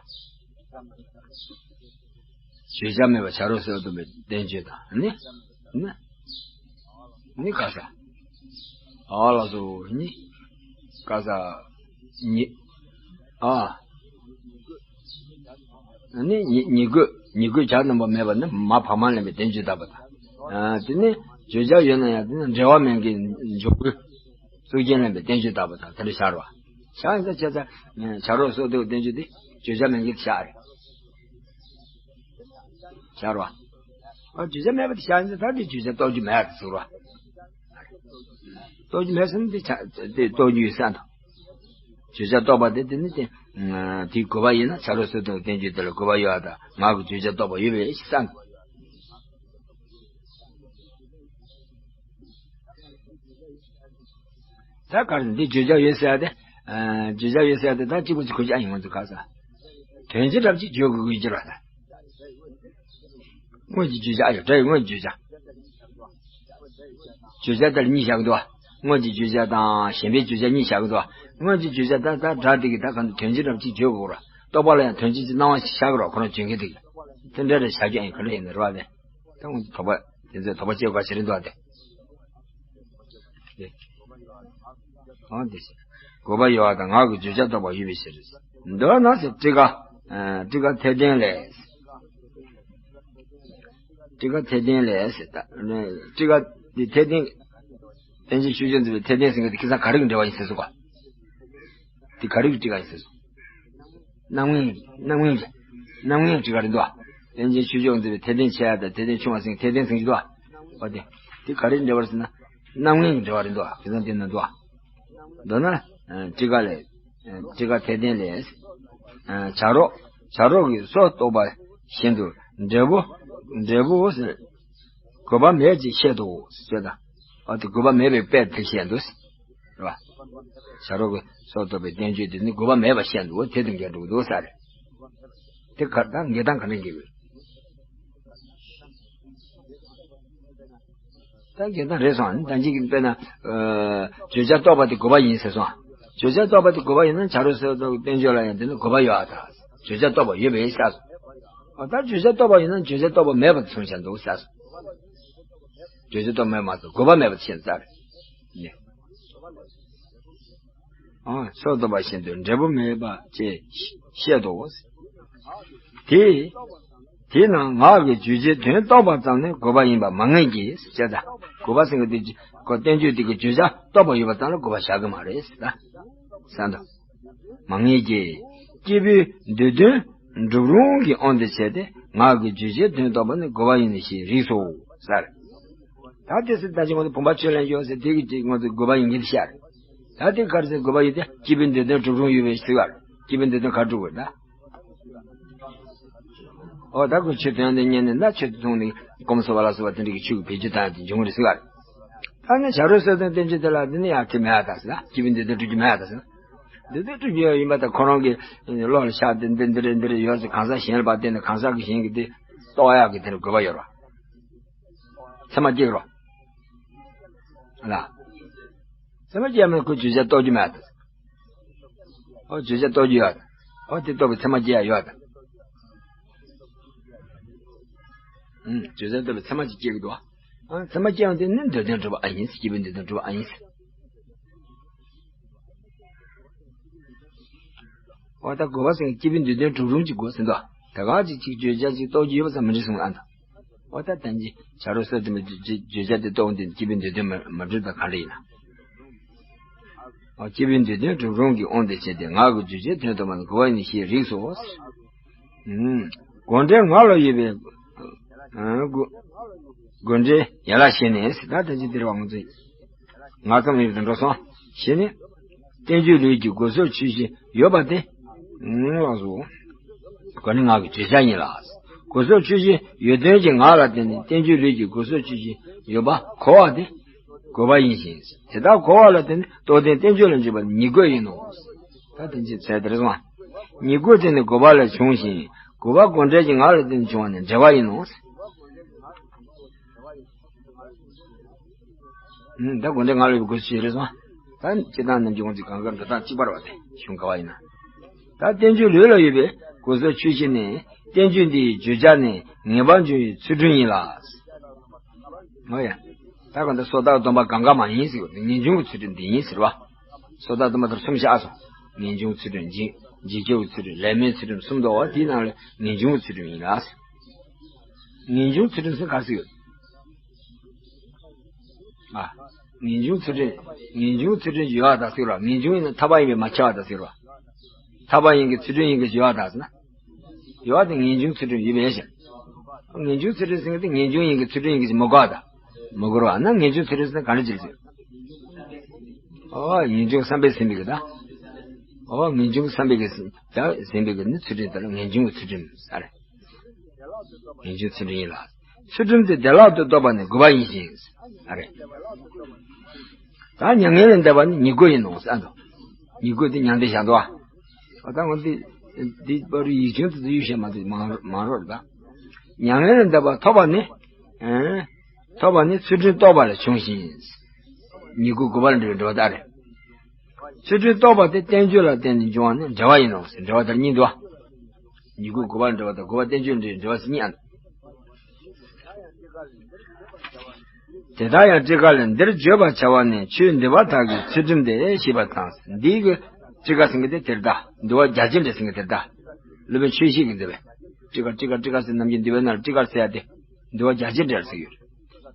བརྗོད་བྱ་མེད་པ་བྱ་རོག་སོར་རྟོག་པའི་བསྟན་བཅོས་དང་ནི། ནི། ནི་ག་ས། ཨ་ལགས་སོ་ནི། ག་ས། ཉི། ཨ། ནི་ཉི་ཉི་དགོས་ཉི་དགོས་བྱ་རྣམ་པ་མེད་པ་ནི་མ་བག་མ་ལེན་པའི་བསྟན་བཅོས་ལྟ་བུ་དང་། ཨ། དེ་ནི་བརྗོད་བྱ་ཡོད་ན་ཡང་དེ་ནི་འབྲེལ་བ་མེད་མཁན་འཇོག་དགོས། གཙུག་རྒྱན་ལེན་པའི་བསྟན་བཅོས་ལྟ་བུ་དང་དེ་འདྲ་ཤར་བ། ཤར་ཡིན་ཙང་བྱས་ཙང་བྱ་རོག་སོར་རྟོག་བསྟན་བཅོས་དེ་བརྗོད་བྱ་མེད་མཁན་དེ་ཤར་རེད། ཤར་བ། ཨ། བརྗོད་བྱ་མེད་པ་དེ་ཤར་ཡིན་ཙང་ད་དེ་བརྗོད་བྱ་རྟོགས་རྒྱུ་མེད་པ་དེ་ཟེར་བ། རྟོགས་རྒྱུ་མེད་ཟེར་ན་དེ་ཆ་དེ་རྟོགས་རྒྱུ་ཡོད་ས་འདུག་བརྗོད་བྱ་རྟོགས་པ་དེ་དེ་ནི་དེ། དེའི་དགོས་པ་ཡིན་ན་བྱ་རོག་སོར་རྟོག་བསྟན་བཅོས་དེ་ལ་དགོས་པ་ཡོད་པ་དང་ངག་གི་བརྗོད་བྱ་རྟོགས་པ་ཡོད་པའི་ཕྱིར་ཟེར་འདུག་ད་ག་རེ་འདི་བརྗོད་བྱ་ཡོད་ཟེར་ཡ་དེ། ཨ། བརྗོད་བྱ་ཡོད་ཟེར་ཡ་དེ་ད་གཅིག་པ་གཅིག་གོ་ཅི་ཨ་ཡིན་ང་ཚོ་ག་ས། དོན་སྤྱི་སྒྲ་གཅིག་བརྗོད་དགོས་ཀྱི་རེད་ད། དངོས་ཀྱི་བརྗོད་བྱ་ཨ་ཡོད་སྒྲ་ཡི་དངོས་ཀྱི་བརྗོད་བྱ། བརྗོད་བྱ་དེ་ལ་གཉིས་བཞག་གི་འདུག་བ། དངོས་ཀྱི་བརྗོད་བྱ་དང་གཞན་པའི་བརྗོད་བྱ་གཉིས་བཞག་གི་འདུག་བ། དངོས་ཀྱི་བརྗོད་བྱ་ད་ད་སྒྲ་དེ་གི་ད་ག་འདི་དོན་སྤྱི་སྒྲ་གཅིག་བརྗོད་དགོས་ར། རྟོག་པ་ལ་ཡང་དོན་སྤྱི་གཅིག་སྣང་བ་ཞིག་ཤར་གི་ར་ཁོ་རང་བརྗོད་མཁན་དེ་གི། དེ་འདྲ་རེ་བྱ་རྒྱུ་ཨ་ཡིན་ག་འདྲ་ཡིན་ནི་རེད་བ་དེ། ད་ངོ་དོགས་པ་དེ་ཚོས་དོགས་པ་སྐྱེ་རིན་འདུག་བ་དེ། དེ། ཨ་དེ་བྱས། དགོས་པ་ཡོད་པ་དང་ངག་གི་བརྗོད་བྱ་རྟོགས་པ་ཡོད་པའི་ཕྱིར། མདོར་ན་ཟེར་ཊཱི་ཀ་ཨ། ཊཱི་ཀ་འཐད་ལྡན་ལས། ཊཱི་ཀ་འཐད་ལྡན་ལས་ཟེར་ད། ཊཱི་ཀ་འདི་འཐད་ལྡན། པཎ་ཆེན་ཆོས་སྐྱོང་མཛད་པའི་འཐད་ལྡན་ཟེར་མཁན་དེ་ཁ་སང་ག་རེ་གི་འབྲེལ་བ་ཡིན་ཟེར་སོང་ག། དེ་ག་རེ་གི་ཊཱི་ཀ་ཡིན་ཟེར་སོང་། རྣམ་ངེས། རྣམ་ངེས་ཀྱི། རྣམ་ངེས་ཀྱི་ཊཱི་ཀ་རེད་འདུག་བ། པཎ་ཆེན་ཆོས་སྐྱོང་མཛད་པའི་འཐད་ལྡན་ཆེ་བ་དང་འཐད་ལྡན་ཆུང་བ་ཟེར་འཐད་ལྡན་ཟེར་གྱི་འདུག་བ། འོ་དེ། དེ་ག་རེ་འབྲེལ་བ་རེད་ཟེར་ན། རྣམ་ངེས་ཀྱི་འབྲེལ་བ་རེད་འདུག་བ། དེ་ཚང་དེ་ན་འདུག་བ། མདོར་ན། ཊཱི་ཀ་ལས། ཊཱི་ཀ་འཐད་ལྡན་ལས། བྱ་རོག་བྱ་རོག་གི་སོར་རྟོག་པ་བཞིན་དུ་འབྲས་བུ། འབྲས་བུ་ཟེར། དགོས་པ་མེད་ཅེས་བཤད་དོ་ཟེར་ད། འོ་དེ་དགོས་པ་མེད་པའི་དཔེ་དེ་བཤད་འདུག་རེད་བ། བྱ་རོག་གི་སྲོག་གཏོད་པའི་བསྟན་བཅོས་དེ་ནི་དགོས་པ་མེད་པ་བཤད་འདུག་དེ་དང་འགལ་འགྲོ་གི་འདུག་ས་རེད། དེ་ག་ད་འགལ་སྟངས་ག་འདྲ་འགལ་གི། ད་འགལ་སྟངས་རེད་སོང་། ད་ཅིག་དཔེར་ན། ཨ། བརྗོད་བྱ་རྟོགས་པ་དེ་དགོས་པ་ཡིན་ཟེར་སོང་། བརྗོད་བྱ་རྟོགས་པ་དེ་དགོས་པ་ཡིན་ན་བྱ་རོག་སྲོག་གཏོད་པའི་བསྟན་བཅོས་ལ་ཡང་དེ་ནི་དགོས་པ་ཡོད་ཨ། ད་བརྗོད་བྱ་རྟོགས་པ་ཡོད་པའི་ས་སོ། ཨ། ད་བརྗོད་བྱ་རྟོགས་པ་ཡིན་ན་བརྗོད་བྱ་རྟོགས་པ་མེད་པ་དེ་མཚོན་བྱ་འདུག་ས་སོ། བརྗོད་བྱ་རྟོགས་པ་མེད་མ་གཏོགས་དགོས་པ་མེད་པ་དེ་བཤད་ས་རེད། ནས། ཨ། སྲོག་གཏོད་པ་བཞིན་དུ་འབྲས་བུ་མེད་པ་ཅེས་བཤད་དོ། དེ། དེས་ན་ངག་གི་བརྗོད་བྱའི་དོན་རྟོགས་པ་ཙམ་ནི་དགོས་པ་ཡིན་པ་མ་ངེས་ཀྱི་ཟེར། ད་དགོས་པ་ཟེར་མཁན་དེ་ཁོ་བསྟན་བཅོས་དེ་གི་བརྗོད་བྱ་རྟོགས་པ་ཡོད་པ་ཙམ་ལ་དགོས་པ་བཞག་གི་མ་རེད་ཟེར། ད་བསམ་དང་། མ་ངེས་ཀྱི། སྐྱེས་བུའི་འདོད་དོན་འགྲུབ་རུང་གི་དབང་དུ་བྱས་ཏེ་ངག་གི་བརྗོད་བྱའི་དོན་རྟོགས་པ་ནི་དགོས་པ་ཡིན་ཞེས་རིགས་སོ་ཟེར། ད་དེ་ཚོ་ད་ཅི་ངོ་ཚོ་བུམ་པ་ཆོས་ལེན་ཡོད་ཟེར་དེ་གི་ཅིག་ངོ་ཚོ་དགོས་པ་ཡིན་གྱི་ཤར། ད་དེ་གར་ཟེར་དགོས་པ་ཡིན་ཏེ་སྐྱེས་བུའི་འདོད་དོན་འགྲུབ་རུང་ཡོད་པའི་ཟེར་བར་སྐྱེས་བུའི་འདོད་དོན་ག་འགྲུབ་དགོས་ད། ཨོ་ད་ཁོ་ཆོས་དོན་དེ་ཉན་ནས་ན་ཆོས་དེ་མཐོང་ནས་སྐོམ་སོ་བ་ལ་སོགས་པ་དེ་འདྲ་གི་ཆོས་ཀྱི་བེད་སྤྱོད་བཏང་ཡ་དེ་འབྱུང་གི་རེད་ཟེར་བར། ད་ནི་བྱ་རོག་སྲོག་གཏོད་བསྟན་བཅོས་དེ་ལ་འདི་ནི་ཡང་དེ་མེད་ཨ་ད་ཟེར་ན་སྐྱེས་བུའི་འདོད་དོན་འགྲུབ་རྒྱུ་མེད་ཨ་ད་ཟེར་ན། འདོད་དོན་འགྲུབ་རྒྱུ་ཡིན་པ་དང་ཁོ་རང་གི་བློ་ལ་ཤར་ཏེ་འདི་འདི་རེད་འདི་རེད་ཡོད་ཟེར་གང་ཟག་གཞན་ལ་བརྟེན་ནས་གང་ཟག་གི་གཞན་གྱི་དེ་རྟོགས་ཡག་གི་དེ་ལ་དགོས་པ་ཡོད་རོ། ཚད་མ་སྐྱེ་རོ། ལ། ཚད་མ་སྐྱེ་མིན་ཁོ་བརྗོད་བྱ་རྟོགས་རྒྱུ་མེད་ད། ཨོ་བརྗོད་བྱ་རྟོགས་རྒྱུ་ཡོད་ད། ཨོ་དེ་རྟོགས་པའི་ཚད་མ་སྐྱེ་ཡ་ཡོད་ད། ཨུམ། བརྗོད་བྱ་རྟོགས་པའི་ཚད་མ་ཅིག་སྐྱེ་གི་འདུག་ཨ་ཚད་མ་སྐྱེ་ཡང་དེ་ནི་འདོད་དོན་གྲུབ་པ་ཨ་ཡིན་ཟེར་སྐྱེས་བུའི་འདོད་དོན་གྲུབ་པ་ཨ་ཡིན་ཟེར། འོ་ད་དགོས་པ་ཟེར་སྐྱེས་བུའི་འདོད་དོན་གྲུབ་རུང་གཅིག་དགོས་ཟེར་འདུག་ད་ག་ཅིག་ཅིག་བརྗོད་བྱ་ཅིག་རྟོགས་རྒྱུ་ཡོད་པ་ཙམ་མི་འགྲིག་གསུངས་ཨ་འདུག་འོ་ད་ལྟ་ཅི་བྱ་རོག་སྲོག་གཏོད་པའི་བརྗོད་བྱ་དེ་རྟོགས་འདི་སྐྱེས་བུའི་འདོད་དོན་མ་མ་གྲུབ་ད་ག་འདྲ་ཡིན་ན། འོ་སྐྱེས་བུའི་འདོད་དོན་གྲུབ་རུང་གི་དབང་དུ་བྱས་ཏེ་ངག་གི་བརྗོད་བྱའི་དོན་རྟོགས་པ་ནི་དགོས་པ་ཡིན་ཞེས་རིགས་སོ། ཨུམ། དགོངས་འགྲེལ་ངག་ལ་ཡོད་པའི། ཨ། དགོ་དགོངས་འགྲེལ་ཡན་ལག་བཞི་ནས་ཟེར་ད་ལྟ་ཅི་འདིར་བ་ང་ཚོ། ངག་ཙམ་ཡོད་དུ་འགྲོ་སོང་། བཞི་ནི། བསྟན་བཅོས་ལུས་ཀྱི་དགོས་སོགས་ཆོས་བཞི་ཡོད་པ་སྟེ། ལགས་སོ། དགོས་ནི་ངག་གི་བརྗོད་བྱ་ཡིན་ལ། དགོས་སོགས་ཆོས་བཞི་ཡོད་དོན་གྱི་ངག་ལ་བརྟེན་ནས་བསྟན་བཅོས་ལུས་ཀྱི་དགོས་སོགས་ཆོས་བཞི་ཡོད་པ་གོ་བ་སྟེ། དགོས་པ་ཡིན་ཞིང་། དེ་ལྟར་གོ་བ་ལ་བརྟེན་ནས་རྟོགས་ལྡན་བསྟན་བཅོས་ལ་འཇུག་པ་ནི་ཉིད་དགོས་ཡིན་ནོ། ད་དེ་ཅི་ཚད་དེར་སོང་། ཉིད་དགོས་དེ་ནི་དགོས་པ་ལས་བྱུང་ཞིང་དགོས་པ་དགོངས་འགྲེལ་གྱི་ངག་ལ་བརྟེན་ནས་བྱུང་བ་ནི་འབྲེལ་བ་ཡིན་ནོ། ད་དགོངས་འགྲེལ་ངག་ལ་ཡོད་པའི་དགོས་སོགས་ཆོས་བཞི་རེད་སོང་། ད་སྤྱིར་བཏང་རྣམ་འགྱུར་ངོ་ཚིག་གང་ག་འགྲོ་སྟངས་གཅིག་པ་རེད་བ་དེ་གཞུང་ག་བ་ཡིན་ན། ད་བསྟན་བཅོས་ལུས་ལ་ཡོད་པའི་དགོས་སོགས་ཆོས་བཞི་ནི་བསྟན་བཅོས་འདིའི་བརྗོད་བྱ་ནི་ངེས་པར་འབྱུང་བའི་ཚུལ་ཁྲིམས་ཡིན་ལ། འོ་ཡ། ད་གང་ལྟར་སོ་ཐར་སྡོམ་པ་གང་ག་མ་ཡིན་ཟེར་བ་དེ་ངེས་འབྱུང་གི་ཚུལ་ཁྲིམས་འདི་ཡིན་ཟེར་བ། སོ་ཐར་སྡོམ་པ་དེར་གསུམ་བཞག་སོང་། ངེས་འབྱུང་ཚུལ་ཁྲིམས་འཇིག་འཇིག་བྱེད་ཀྱི་ཚུལ་ཁྲིམས་ལས་མེད་ཚུལ་ཁྲིམས་གསུམ་འདུག་བ་དེའི་ནང་ལ་ངེས་འབྱུང་གི་ཚུལ་ཁྲིམས་ཡིན་ལ། ངེས་འབྱུང་ཚུལ་ཁྲིམས་ཟེར་ག་ཟེར་ཡོད། ཨ། ངེས་འབྱུང་ཚུལ་ཁྲིམས། ངེས་འབྱུང་ཚུལ་ཁྲིམས་ཡོད་པ་དང་ཟེར་བ། ངེས་འབྱུང་ཡིན་ན་ཐར་པ་ཡིན་པས་མ་ཁྱབ་པ་དང་ཟེར་བ། ཐར་པ་ཡིན་གྱི་ཚུལ་ཁྲིམས་ཡིན་གྱི་ཡོད་པ་དང་ཟེར་ན། ཡོད་པ་དེ་ངེས་འབྱུང་ཚུལ་ཁྲིམས་ཡིན་པས་ཤེས། ངེས་འབྱུང་ཚུལ་ཁྲིམས་ཟེར་མཁན་དེ་ངེས་འབྱུང་ཡིན་གྱི་ཚུལ་ཁྲིམས་ཡིན་གྱི་མི་དགོས་པ་དང་། མི་དགོས་པ་ན་ངེས་འབྱུང་ཚུལ་ཁྲིམས་ཟེར་ན་ག་འདྲ་ཅིག་ཟེར། ཨོ་ངེས་འབྱུང་བསམ་པས་ཟིན་པའི་གི་ད། ཨོ་ངེས་འབྱུང་བསམ་པའི་གི་ཟིན་ད་ཟིན་པའི་གི་ནི་ཚུལ་ཁྲིམས་དེ་ལ་ངེས་འབྱུང་གི་ཚུལ་ཁྲིམས་ཟེར། ངེས་འབྱུང་ཚུལ་ཁྲིམས་ཡིན་ལ། ཚུལ་ཁྲིམས་དེ་བདེ་བླག་ཏུ་རྟོགས་པ་ནི་དགོས་པ་ཡིན་ཞིང་། ཨ་རེ། ད་མྱ་ངན་ལས་འདས་པ་ནི་ཉིད་དགོས་ཡིན་ནོ་ཟེར་འདུག་ཉིད་དགོས་དེ་མྱང་འདས་བཞག་འདུག་ཨ། ད་ངོ་འདི་འདི་བར་དུ་ཡིག་ཆུང་དུ་དུ་ཡུལ་བཤད་མ་ཐུབ་མང་མང་རོགས་ལ། མྱ་ངན་ལས་འདས་པ་ཐོབ་པ་ནི། ཨེ། ཐོབ་པ་ནི་ཚུལ་ཁྲིམས་རྟོགས་པ་ལས་བྱུང་ཞིང་། ཉིད་དགོས་དགོས་པ་ལ་འབྲེལ་བའི་འབྲེལ་བ་ལྟར། ཚུལ་ཁྲིམས་རྟོགས་པ་དེ་བསྟན་བཅོས་ལ་བརྟེན་ནས་འབྱུང་བ་ནི་འབྲེལ་བ་ཡིན་ནོ་ཟེར་འབྲེལ་བ་ལྟར་གཉིས་འདུག་ཨ། ཉིད་དགོས་དགོས་པ་ལ་འབྲེལ་བ་དང་དགོས་པ་བསྟན་བཅོས་འབྲེལ་འབྲེལ་བ་ཟེར་གཉིས་ཨ། དེ་ལྟར་ཡང་ཊཱི་ཀ་ལས་འདིར་བརྗོད་པར་བྱ་བ་ནི་ཆོས་འདུལ་བ་དག་གི་ཚུལ་ཁྲིམས་ཏེ་ཞེས་པ་དང་འདིའི་གི་ཊཱི་ཀ་ཟེར་མཁན་དེ་དེར་གདའ། འདུལ་བ་རྒྱ་ཆེར་འགྲེལ་ཟེར་མཁན་དེར་གདའ། སློབ་དཔོན་ཆོས་བཤེས་ཀྱིས་མཛད་པའི་ཊཱི་ཀ་ཊཱི་ཀ་ཊཱི་ཀ་ཟེར་ནམ་རྒྱུན་འདུལ་བའི་ནང་ལ་ཊཱི་ཀ་ཟེར་ཡ་དེ་འདུལ་བ་རྒྱ་ཆེར་འགྲེལ་ཟེར་ཡོད།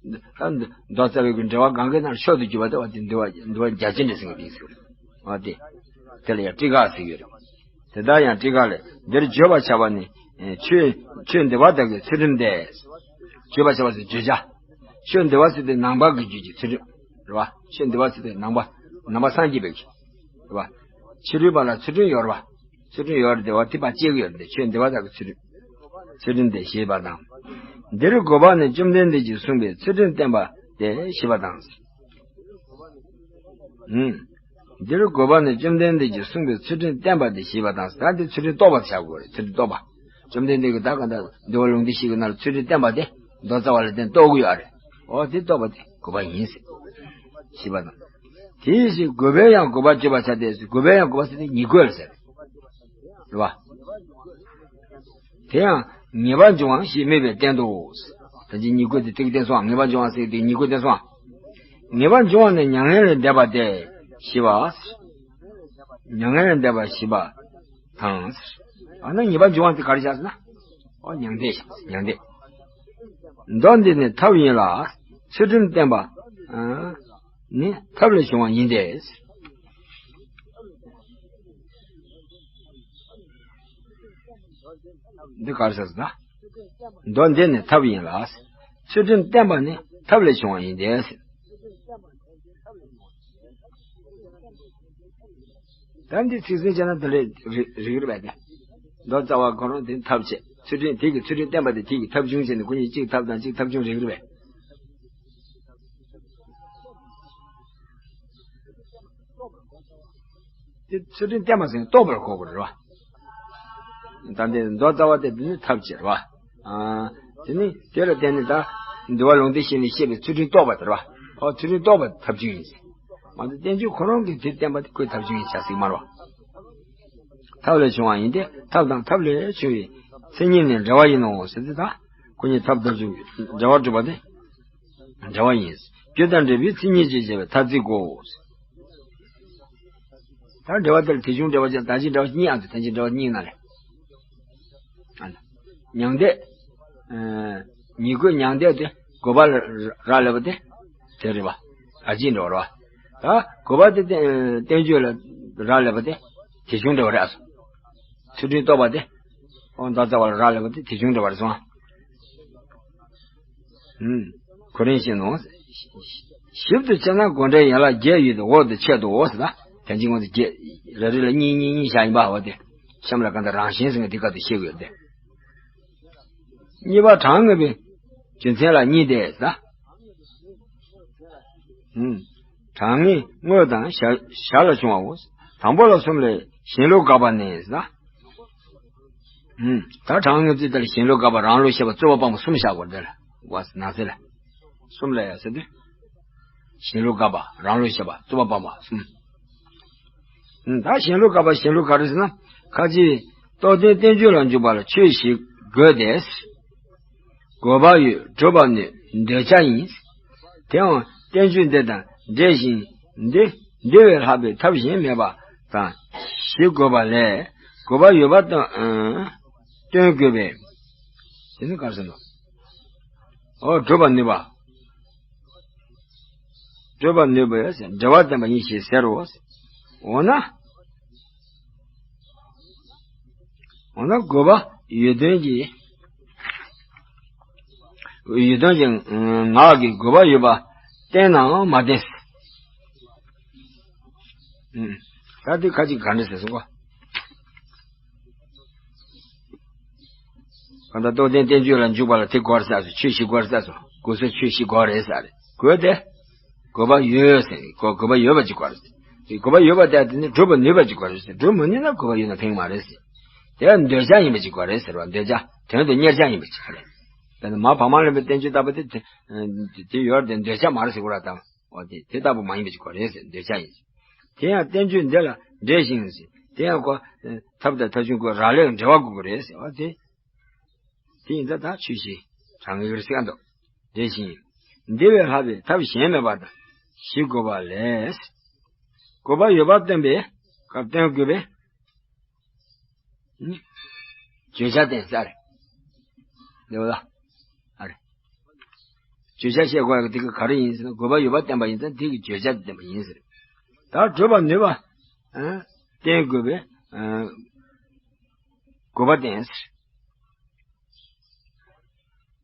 ད་མདོ་རྩ་བའི་གི་འགྲེལ་པ་གང་གའི་ནང་མཆོག་ཏུ་གྱུར་པ་དེ་བ་དེ་འདུལ་བ་འདུལ་བ་རྒྱ་ཆེར་འགྲེལ་ཟེར་མཁན་དེ་ཟེར་གི་རེད། འོ་དེ། དེ་ལ་ཡང་ཊཱི་ཀ་ཟེར་གི་རེད། དེ་ལྟར་ཡང་ཊཱི་ཀ་ལས་འདིར་བརྗོད་པར་བྱ་བ་ནི། ཆོས་ཆོས་འདུལ་བ་དག་གི་ཚུལ་ཁྲིམས་ཏེ། བརྗོད་པར་བྱ་བ་ཟེར་བརྗོད་བྱ། ཆོས་འདུལ་བ་ཟེར་དེ་ནང་པ་གི་རྒྱུད་ཀྱི་ཚུལ་ཁྲིམས། རེད་བ། ཆོས་འདུལ་བ་ཟེར་དེ་ནང་པ་ནང་པ་སངས་རྒྱས་པའི་གི། རེད་བ། ཕྱི་རོལ་པ་ལ་ཚུལ་ཁྲིམས་ཡོད་རེད་བ། ཚུལ་ཁྲིམས་ཡོད་རེད་དེ་བ་དེ་ཕར་བཅད་གི་ཡོད་རེད་དེ་ཆོས་འདུལ་བ་དག་གི་ཚུལ་ཁྲིམས། ཚུལ་ཁྲིམས་ཏེ་ཞེས་པ་དང་། འདིར་དགོས་པ་ནི་བཅོམ་ལྡན་འདས་ཀྱིས་གསུངས་པའི་ཚུལ་ཁྲིམས་བསྟན་པ་སྟེ་ཞེས་པ་དང་། ཨུམ། འདིར་དགོས་པ་ནི་བཅོམ་ལྡན་འདས་ཀྱིས་གསུངས་པའི་ཚུལ་ཁྲིམས་བསྟན་པ་དེ་ཞེས་པ་དང་། ད་འདི་ཚུལ་ཁྲིམས་རྟོགས་པ་དེ་བྱ་དགོས་རེད། ཚུལ་ཁྲིམས་རྟོགས་པ། བཅོམ་ལྡན་འདས་ཀྱིས་ད་ག་འདྲ་འདུལ་བ་ལུང་སྡེ་བཞི་གི་ནང་ལ་ཚུལ་ཁྲིམས་བསྟན་པ་དེ་མདོ་རྩ་བ་ལ་བརྟེན་རྟོགས་དགོས་ཡོད་རེད། འོ་དེ་རྟོགས་པ་དེ་དགོས་པ་ཡིན་ཟེར། ཞེས་པ་དང་། དེའི་ཕྱིར་དགོས་པས་ཡང་དགོས་པ་བརྗོད་པར་བྱ་སྟེ། དགོས་པས་ཡང་དགོས་པ་ཟེར་དེ་ཉིད་དགོས་ལ་ཟེར། རེད་བ། དེ་ཡང་ངེས་པར་འབྱུང་བ་ཞེས་སྨོས་པས་བསྟན་ཏོ། ད་ཅི་ཉིད་དགོས་དེ་ཐིག་བསྟན་སོང་། ངེས་པར་འབྱུང་བ་ཟེར་དེ་ཉིད་དགོས་བསྟན་སོང་། ངེས་པར་འབྱུང་བ་ནི་མྱ་ངན་ལས་འདས་པ་སྟེ་ཞེས་པ། མྱ་ངན་ལས་འདས་པ་ཞེས་པ་དང་། ཨ་ནི་ངེས་པར་འབྱུང་བ་དེ་ག་རེ་བྱ་ཟེར་ན། ཨོ་མྱང་འདས་བྱ། མྱང་འདས། མདོ་འདི་ནི་ཐབས་ཡིན་ལ། ཚུལ་ཁྲིམས་བསྟན་པ་ནི་ཐབས་ལས་བྱུང་བ་ཡིན་ཏེ། འདི་ག་རེ་ཟེར་ན། མདོ་འདི་ནི་ཐབས་ཡིན་ལ། ཚུལ་ཁྲིམས་བསྟན་པ་ནི་ཐབས་ལས་བྱུང་བ་ཡིན་ཏེ། ད་འདི་ཚིག་ཟིན་བྱས་ན་དེ་འདྲའི་རིགས་རིགས་རེད་པས་ཏེ། མདོ་རྩ་བ་ཁོ་རང་དེ་ཐབས་བྱས། ཚུལ་ཁྲིམས་དེ་གི་ཚུལ་ཁྲིམས་བསྟན་པ་དེ་དེ་གི་ཐབས་བྱུང་བྱས་ནས་ཁོ་གཉིས་གཅིག་ཐབས་དང་གཅིག་ཐབས་བྱུང་རིགས་རེད་པས། དེ་ཚུལ་ཁྲིམས་བསྟན་པ་ཟེར་ན་རྟོགས་པར་གོ་དགོས་རེད་བ། ད་འདི་མདོ་རྩ་བ་དེ་འདི་ནི་ཐབས་བྱས་རེད་བ། ཨ། དེ་ནི་དེ་ལ་བརྟེན་ནས་ད་འདུལ་བ་ལུང་སྡེ་བཞི་ནས་བཤད་པའི་ཚུལ་ཁྲིམས་རྟོགས་པ་དེ་རེད་བ། ཨོ་ཚུལ་ཁྲིམས་རྟོགས་པ་ཐབས་བྱུང་ཡིན་ཟེར། མ་གཏོགས་བསྟན་བཅོས་ཁོ་རང་གིས་དེ་བསྟན་པ་དེ་ཁོའི་ཐབས་བྱུང་ཡིན་བྱ་ཟིག་མ་རེད་བ། ཐབས་ལས་བྱུང་བ་ཡིན་ཏེ། ཐབས་དང་ཐབས་ལས་བྱུང་བའི་མཚན་ཉིད་ནི་འབྲེལ་བ་ཡིན་ནོ་ཟེར་ཏེ། ད་ཁོ་གཉིས་ཐབས་ཐབས་བྱུང་འབྲེལ་བ་གྲུབ་པ་དེ། འབྲེལ་བ་ཡིན། རྒྱུ་དང་འབྲས་བུའི་མཚན་ཉིད་ཅེས་བྱ་བའི་ཐ་ཚིག་གོ། ད་འབྲེལ་བ་དེར་དེ་བྱུང་འབྲེལ་བ་ཅན། ད་ཅི་འབྲེལ་བ་གཉིས་ཨ་འདུག་ད་ཅི་འབྲེལ་བ་གཉིས་ན་ལས། ཨ་ནི། མྱང་འདས། ཨ། ཉིད་དགོས་མྱང་འདས་དེ་དགོས་པ་ལ་རག་ལས་པ་དེ། དེ་རེད་བ། ཨ་ཅི་འདྲ་བ་རེད་བ། ད་དགོས་པ་དེ་བསྟན་བསྟན་བཅོས་ལ་རག་ལས་པ་དེ་དེ་བྱུང་འབྲེལ་བ་རེད་ཨ་སོ། ཚུལ་ཁྲིམས་རྟོགས་པ་དེ། ཨོ་མདོ་རྩ་བ་ལ་རག་ལས་པ་དེ་དེ་བྱུང་འབྲེལ་བ་རེད་སོང་ཨ། ཨུམ། གོ་རིམ་བཞིན་ནོ། ཞིབ་ཏུ་དཔྱད་ན་དགོངས་འགྲེལ་ཡན་ལག་བརྒྱད་ཡོད་དེ། འོག་ཏུ་ཆེད་དུ་འོ་ཟེར་ན། དེ་འཇིག་ངོ་བརྒྱད། རེ་རེ་ལ་གཉིས་གཉིས་གཉིས་བཞག་ཡིན་པ་འོ་དེ། གཤམ་ལ་གང་ལྟར་རང་བཞིན་ཟེར་ན་དེ་ག་དུ་ཤེས་དགོས་དེ། གཉིས་པ་གྲངས་ངེས་པའི་རྒྱུ་མཚན་ལ་གཉིས་ཏེ་ཟེར་ན། ཨུམ། གྲངས་ངེས་དངོས་དང་གཞལ་གཞལ་ལ་བྱུང་བའོ། དང་པོ་ལ་གསུམ་ལས་གཞན་ལུགས་དགག་པ་ནི་ཟེར་ན། ཨུམ། ད་གྲངས་ངེས་ཚུལ་དེ་ལ་གཞན་ལུགས་དགག་པ། རང་ལུགས་བཤད་པ། རྩོད་པ་སྤང་བ་གསུམ་བཞག་དགོས་དེ་ལ། འོ་ཟེར་ན་ཟེར་ལ། གསུམ་ལ་ཡ་ཟེར་དུས། གཞན་ལུགས་དགག་པ། རང་ལུགས་བཤད་པ། རྩོད་པ་སྤང་བ་གསུམ། ཨུམ། ད་གཞན་ལུགས་དགག་པ། གཞན་ལུགས་ག་རེ་ཟེར་ན། ཁ་ཅིག་རྟོགས་ལྡན་བསྟན་བཅོས་ལ་འཇུག་པ་ལ་ཆོས་བཞི་དགོས་ཏེ། དགོས་པ་ཡོད། སྒྲུབ་པ་ནུས། འདོད་བྱ་ཡིན། དེའང་བསྟན་བཅོས་འདི་དང་འབྲེལ་ཞིང་འདི། འདི་བས་ལྷག་པའི་ཐབས་གཞན་མེད་པ་དང་བཞི་དགོས་པ་ལས། དགོས་པ་ཡོད་པ་སྟོན་སྟོན་དགོས་པས། དེ་ནི་ག་རེ་ཟེར་ན། ཨོ་སྒྲུབ་པ་ནུས་པ། སྒྲུབ་པ་ནུས་པས་འབྲེལ་བ་བསྟན་པ་ཡིན་ཞེས་ཟེར་རོ། འོ་ན། འོ་ན་དགོས་པ་ཡོད་དོན་གྱི། ཡོད་དོན་གྱི་ངག་གིས་དགོས་པ་ཡོད་པ་བསྟན་ནའང་མ་བསྟན། ཨུམ། ད་དེ་ཁ་ཅིག་ག་འདྲ་ཟེར་སོང་གོ། གང་ལྟར་རྟོགས་ལྡན་བསྟན་བཅོས་ལ་འཇུག་པ་ལ་དེ་དགོས་རེད་ཟེར་སོང་། ཆོས་བཞི་དགོས་རེད་ཟེར་སོང་། དགོས་ས་ཆོས་བཞི་དགོས་རེད་ཟེར་རེད། དགོས་ཏེ། དགོས་པ་ཡོད་ཟེར། དགོས་དགོས་པ་ཡོད་པ་ཅིག་དགོས་རེད་ཟེར། དེ་དགོས་པ་ཡོད་པ་དེ་དེ་ནི་སྒྲུབ་པ་ནུས་པ་ཅིག་དགོས་རེད་ཟེར། སྒྲུབ་མི་ནུས་ན་དགོས་པ་ཡོད་ན་ཕན་གྱི་མ་རེད་ཟེར། དེ་ཡང་འདོད་བྱ་ཡིན་པ་ཅིག་དགོས་རེད་ཟེར་བ། འདོད་བྱ་དོན་དུ་གཉེར་བྱ་ཡིན་པ་ཅིག་དགོས་རེད། དཔེར་ན་མ་བག་མ་ལེན་པའི་བསྟན་བཅོས་ལྟ་བུ་དེ་དེ་དེ་ཡོད་དེ་འདོད་བྱ་མ་རེད་ཟེར་དགོས་ར་དང་། འོ་དེ་དེ་ལྟ་བུ་མ་ཡིན་པ་ཅིག་དགོས་རེད་ཟེར། འདོད་བྱ་ཡིན། དེ་ཡང་བསྟན་བཅོས་འདི་ལ་འབྲེལ་ཞིང་ཟེར། དེ་ཡང་ཁོ་ཐབས་དང་ཐབས་བྱུང་ཁོ་རག་ལས་འབྲེལ་བ་དགོས་ཀྱི་རེད་ཟེར་བ་དེ། དེ་ཡིན་ཙང་ད་ཆོས་བཞི་གྲངས་ངེས་ཀྱི་སྐད་འདུག་འདི་བཞིན། འདི་བས་ལྷག་པའི་ཐབས་གཞན་མེད་པ་དང་བཞི་དགོས་པ་ལས། དགོས་པ་ཡོད་པ་སྟོན་པའི་སྐབས་སྟོན་དགོས་པས། བརྗོད་བྱ་བསྟན་ས་རེད། འདི་བ་ལ། ཨ་རེ། བརྗོད་བྱ་བཤད་དགོས་ཡག་དེ་ག་ག་རེ་ཡིན་ཟེར་ན། དགོས་པ་ཡོད་པ་བསྟན་པ་ཡིན་ཙང་དེ་གི་བརྗོད་བྱ་དེ་བསྟན་པ་ཡིན་ཟེར། ད་སྒྲུབ་པ་ནུས་པ། ཨ། བསྟན་དགོས་པས། ཨ། དགོས་པ་བསྟན་ཟེར།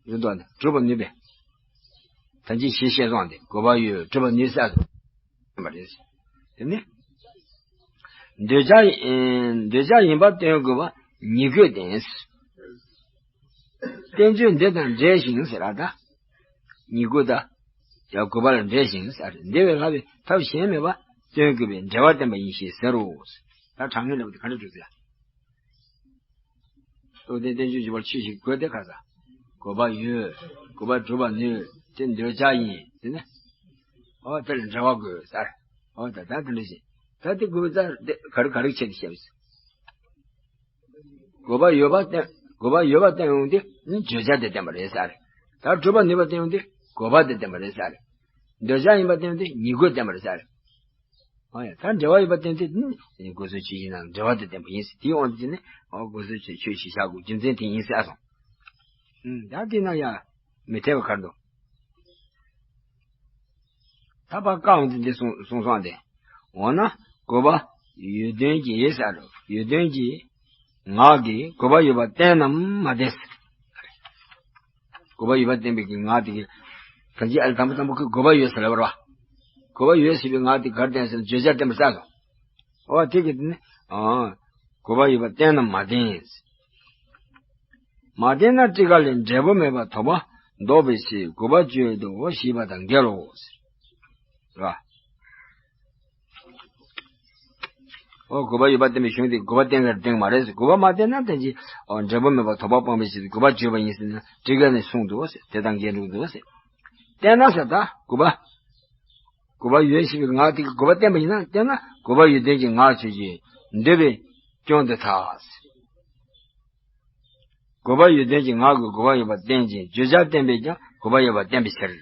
རེད་འདུག་ཨ་ནི་སྒྲུབ་པ་ནུས་པས། ད་ཅི་ཞེས་བཤད་སོང་སྟེ། དགོས་པ་ཡོད། སྒྲུབ་པ་ནུས་ས་ཟེར་བ་རེད། དེ་ནི། འདོད་བྱ་ཡིན། འདོད་བྱ་ཡིན་པ་སྟོན་དགོས་པ་ཉིད་དགོས་བསྟན། བསྟན་བཅོས་འདི་དང་འབྲེལ་ཞིང་ཟེར་ར་ད། ཉིད་དགོས་ད། ཡང་དགོས་པ་ལ་འབྲེལ་ཞིང་ཟེར། འདི་བས་ལྷག་པའི་ཐབས་གཞན་མེད་པ། སྟོན་དགོས་པའི་འབྲེལ་བ་བསྟན་པ་ཡིན་ཞེས་ཟེར་རོ། ད་གྲངས་ངེས་ལབ་དེ་ག་འདྲ་འགྲོ་ཟེར། རྟོགས་ལྡན་བསྟན་བཅོས་བརྗོད་པར་ཆོས་ཞིག་དགོས་ཏེ་ཁ་ས། དགོས་པ་ཡོད། དགོས་པ་སྒྲུབ་པར་ནུས། དེ་འདོད་ཆགས་ཡིན་ཟེར་ན། ཨོ་དེ་ལ་འབྲེལ་བ་དགོས་ཟེར། ཨོ་ད་ད་དེ་འདྲ་ཞིག་ད་དེ་དགོས་པ་ད་དེ་ག་རེ་ག་རེ་བྱས་ཏེ་བཤད་པ་ཟེར། དགོས་པ་ཡོད་པ་བསྟན། དགོས་པ་ཡོད་པ་བསྟན་ཡོང་དུས་ནི་བརྗོད་བྱ་དེ་བསྟན་པ་རེད་ཟེར། ད་སྒྲུབ་པར་ནུས་པ་བསྟན་ཡོང་དུས་དགོས་པ་དེ་བསྟན་པ་རེད་ཟེར། འདོད་ཆགས་ཡིན་པ་བསྟན་ཡོང་དུས་ཉིད་དགོས་བསྟན་པ་རེད་ཟེར། ཨོ་ཡ་ད་འབྲེལ་བ་ཡོད་པ་བསྟན་ཡོང་དུས་ནི་དགོས་ཟེར་ཆོས་ཅན་ཡིན་ན་འབྲེལ་བ་དེ་བསྟན་པ་ཡིན་ཟེར། དེའི་དབང་དུ་བྱས་ནས་ཨོ་དགོས་ཟེར་ཆོས་ཅན་ཞེས་བྱ་དགོས་རྒྱུ་མཚན་དེ་ཡིན་ཟེར་སོང་། ཨུམ་ད་དེ་ན་ཡ་མི་འཐད་པ་ག་རེ་འདུག་ད་ཕར་བཀག་འོང་དུས་འདི་གསུངས་གསུངས་སོང་སྟེ། འོ་ན་དགོས་པ་ཡོད་དོན་གྱི་ཟེར་རོ། ཡོད་དོན་གྱི་ངག་གིས་དགོས་པ་ཡོད་པ་བསྟན་ནམ་མ་བསྟན་ཟེར། དགོས་པ་ཡོད་པ་བསྟན་པའི་གི་ངག་དེ་གིས་གང་ཅི་ཨ་ལ་དང་པོ་དང་པོ་ཁོས་དགོས་པ་ཡོད་ཟེར་ལབ་པ་རེད་བ། དགོས་པ་ཡོད་ཟེར་བའི་ངག་དེ་ག་རེ་བསྟན་ཟེར་ན་བརྗོད་བྱ་བསྟན་པ་ཟེར་སོང་། འོ་དེ་གིས་དེ་ནི་ཨ་དགོས་པ་ཡོད་པ་བསྟན་ནམ་མ་བསྟན་ཟེར། མ་བསྟན་ན་ཊཱི་ཀ་ལས་འབྲས་བུ་མེད་པར་དོགས་པ་ལྡོག་པའི་ཕྱིར་དགོས་པ་བརྗོད་དོ་ཞེས་པ་དང་འགལ་ལོ། རེད་བ། ཨོ་དགོས་པ་ཡོད་པ་བསྟན་པའི་གཞུང་དེ་དགོས་པ་བསྟན་ག་རེ་བསྟན་གྱི་མ་རེད་ཟེར། དགོས་པ་མ་བསྟན་ན་ད་ཅི་ཨོ་འབྲས་བུ་མེད་པར་དོགས་པ་སྤོང་བའི་ཕྱིར་དགོས་པ་བརྗོད་པ་ཡིན་ཟེར་ན་ཊཱི་ཀ་ནས་གསུངས་འདུག་ཟེར། དེ་དང་འགལ་འགྲོ་འདུག་ཟེར། བསྟན་ན་ཟེར་ད་དགོས་པ། དགོས་པ་ཡོད་ཞེས་པའི་ངག་དེ་གིས་དགོས་པ་བསྟན་པ་ཡིན་ན་བསྟན་ན་དགོས་པ་ཡོད་དོན་གྱི་ངག་ཆོས་ཅན་འདོད་པའི་སྐྱོན་དུ་ཐལ། དགོས་པ་ཡོད་དོན་གྱི་ངག་གིས་དགོས་པ་ཡོད་པ་བསྟན་ཅིང་བརྗོད་བྱ་བསྟན་པས་ཀྱང་དགོས་པ་ཡོད་པ་བསྟན་པའི་ཕྱིར།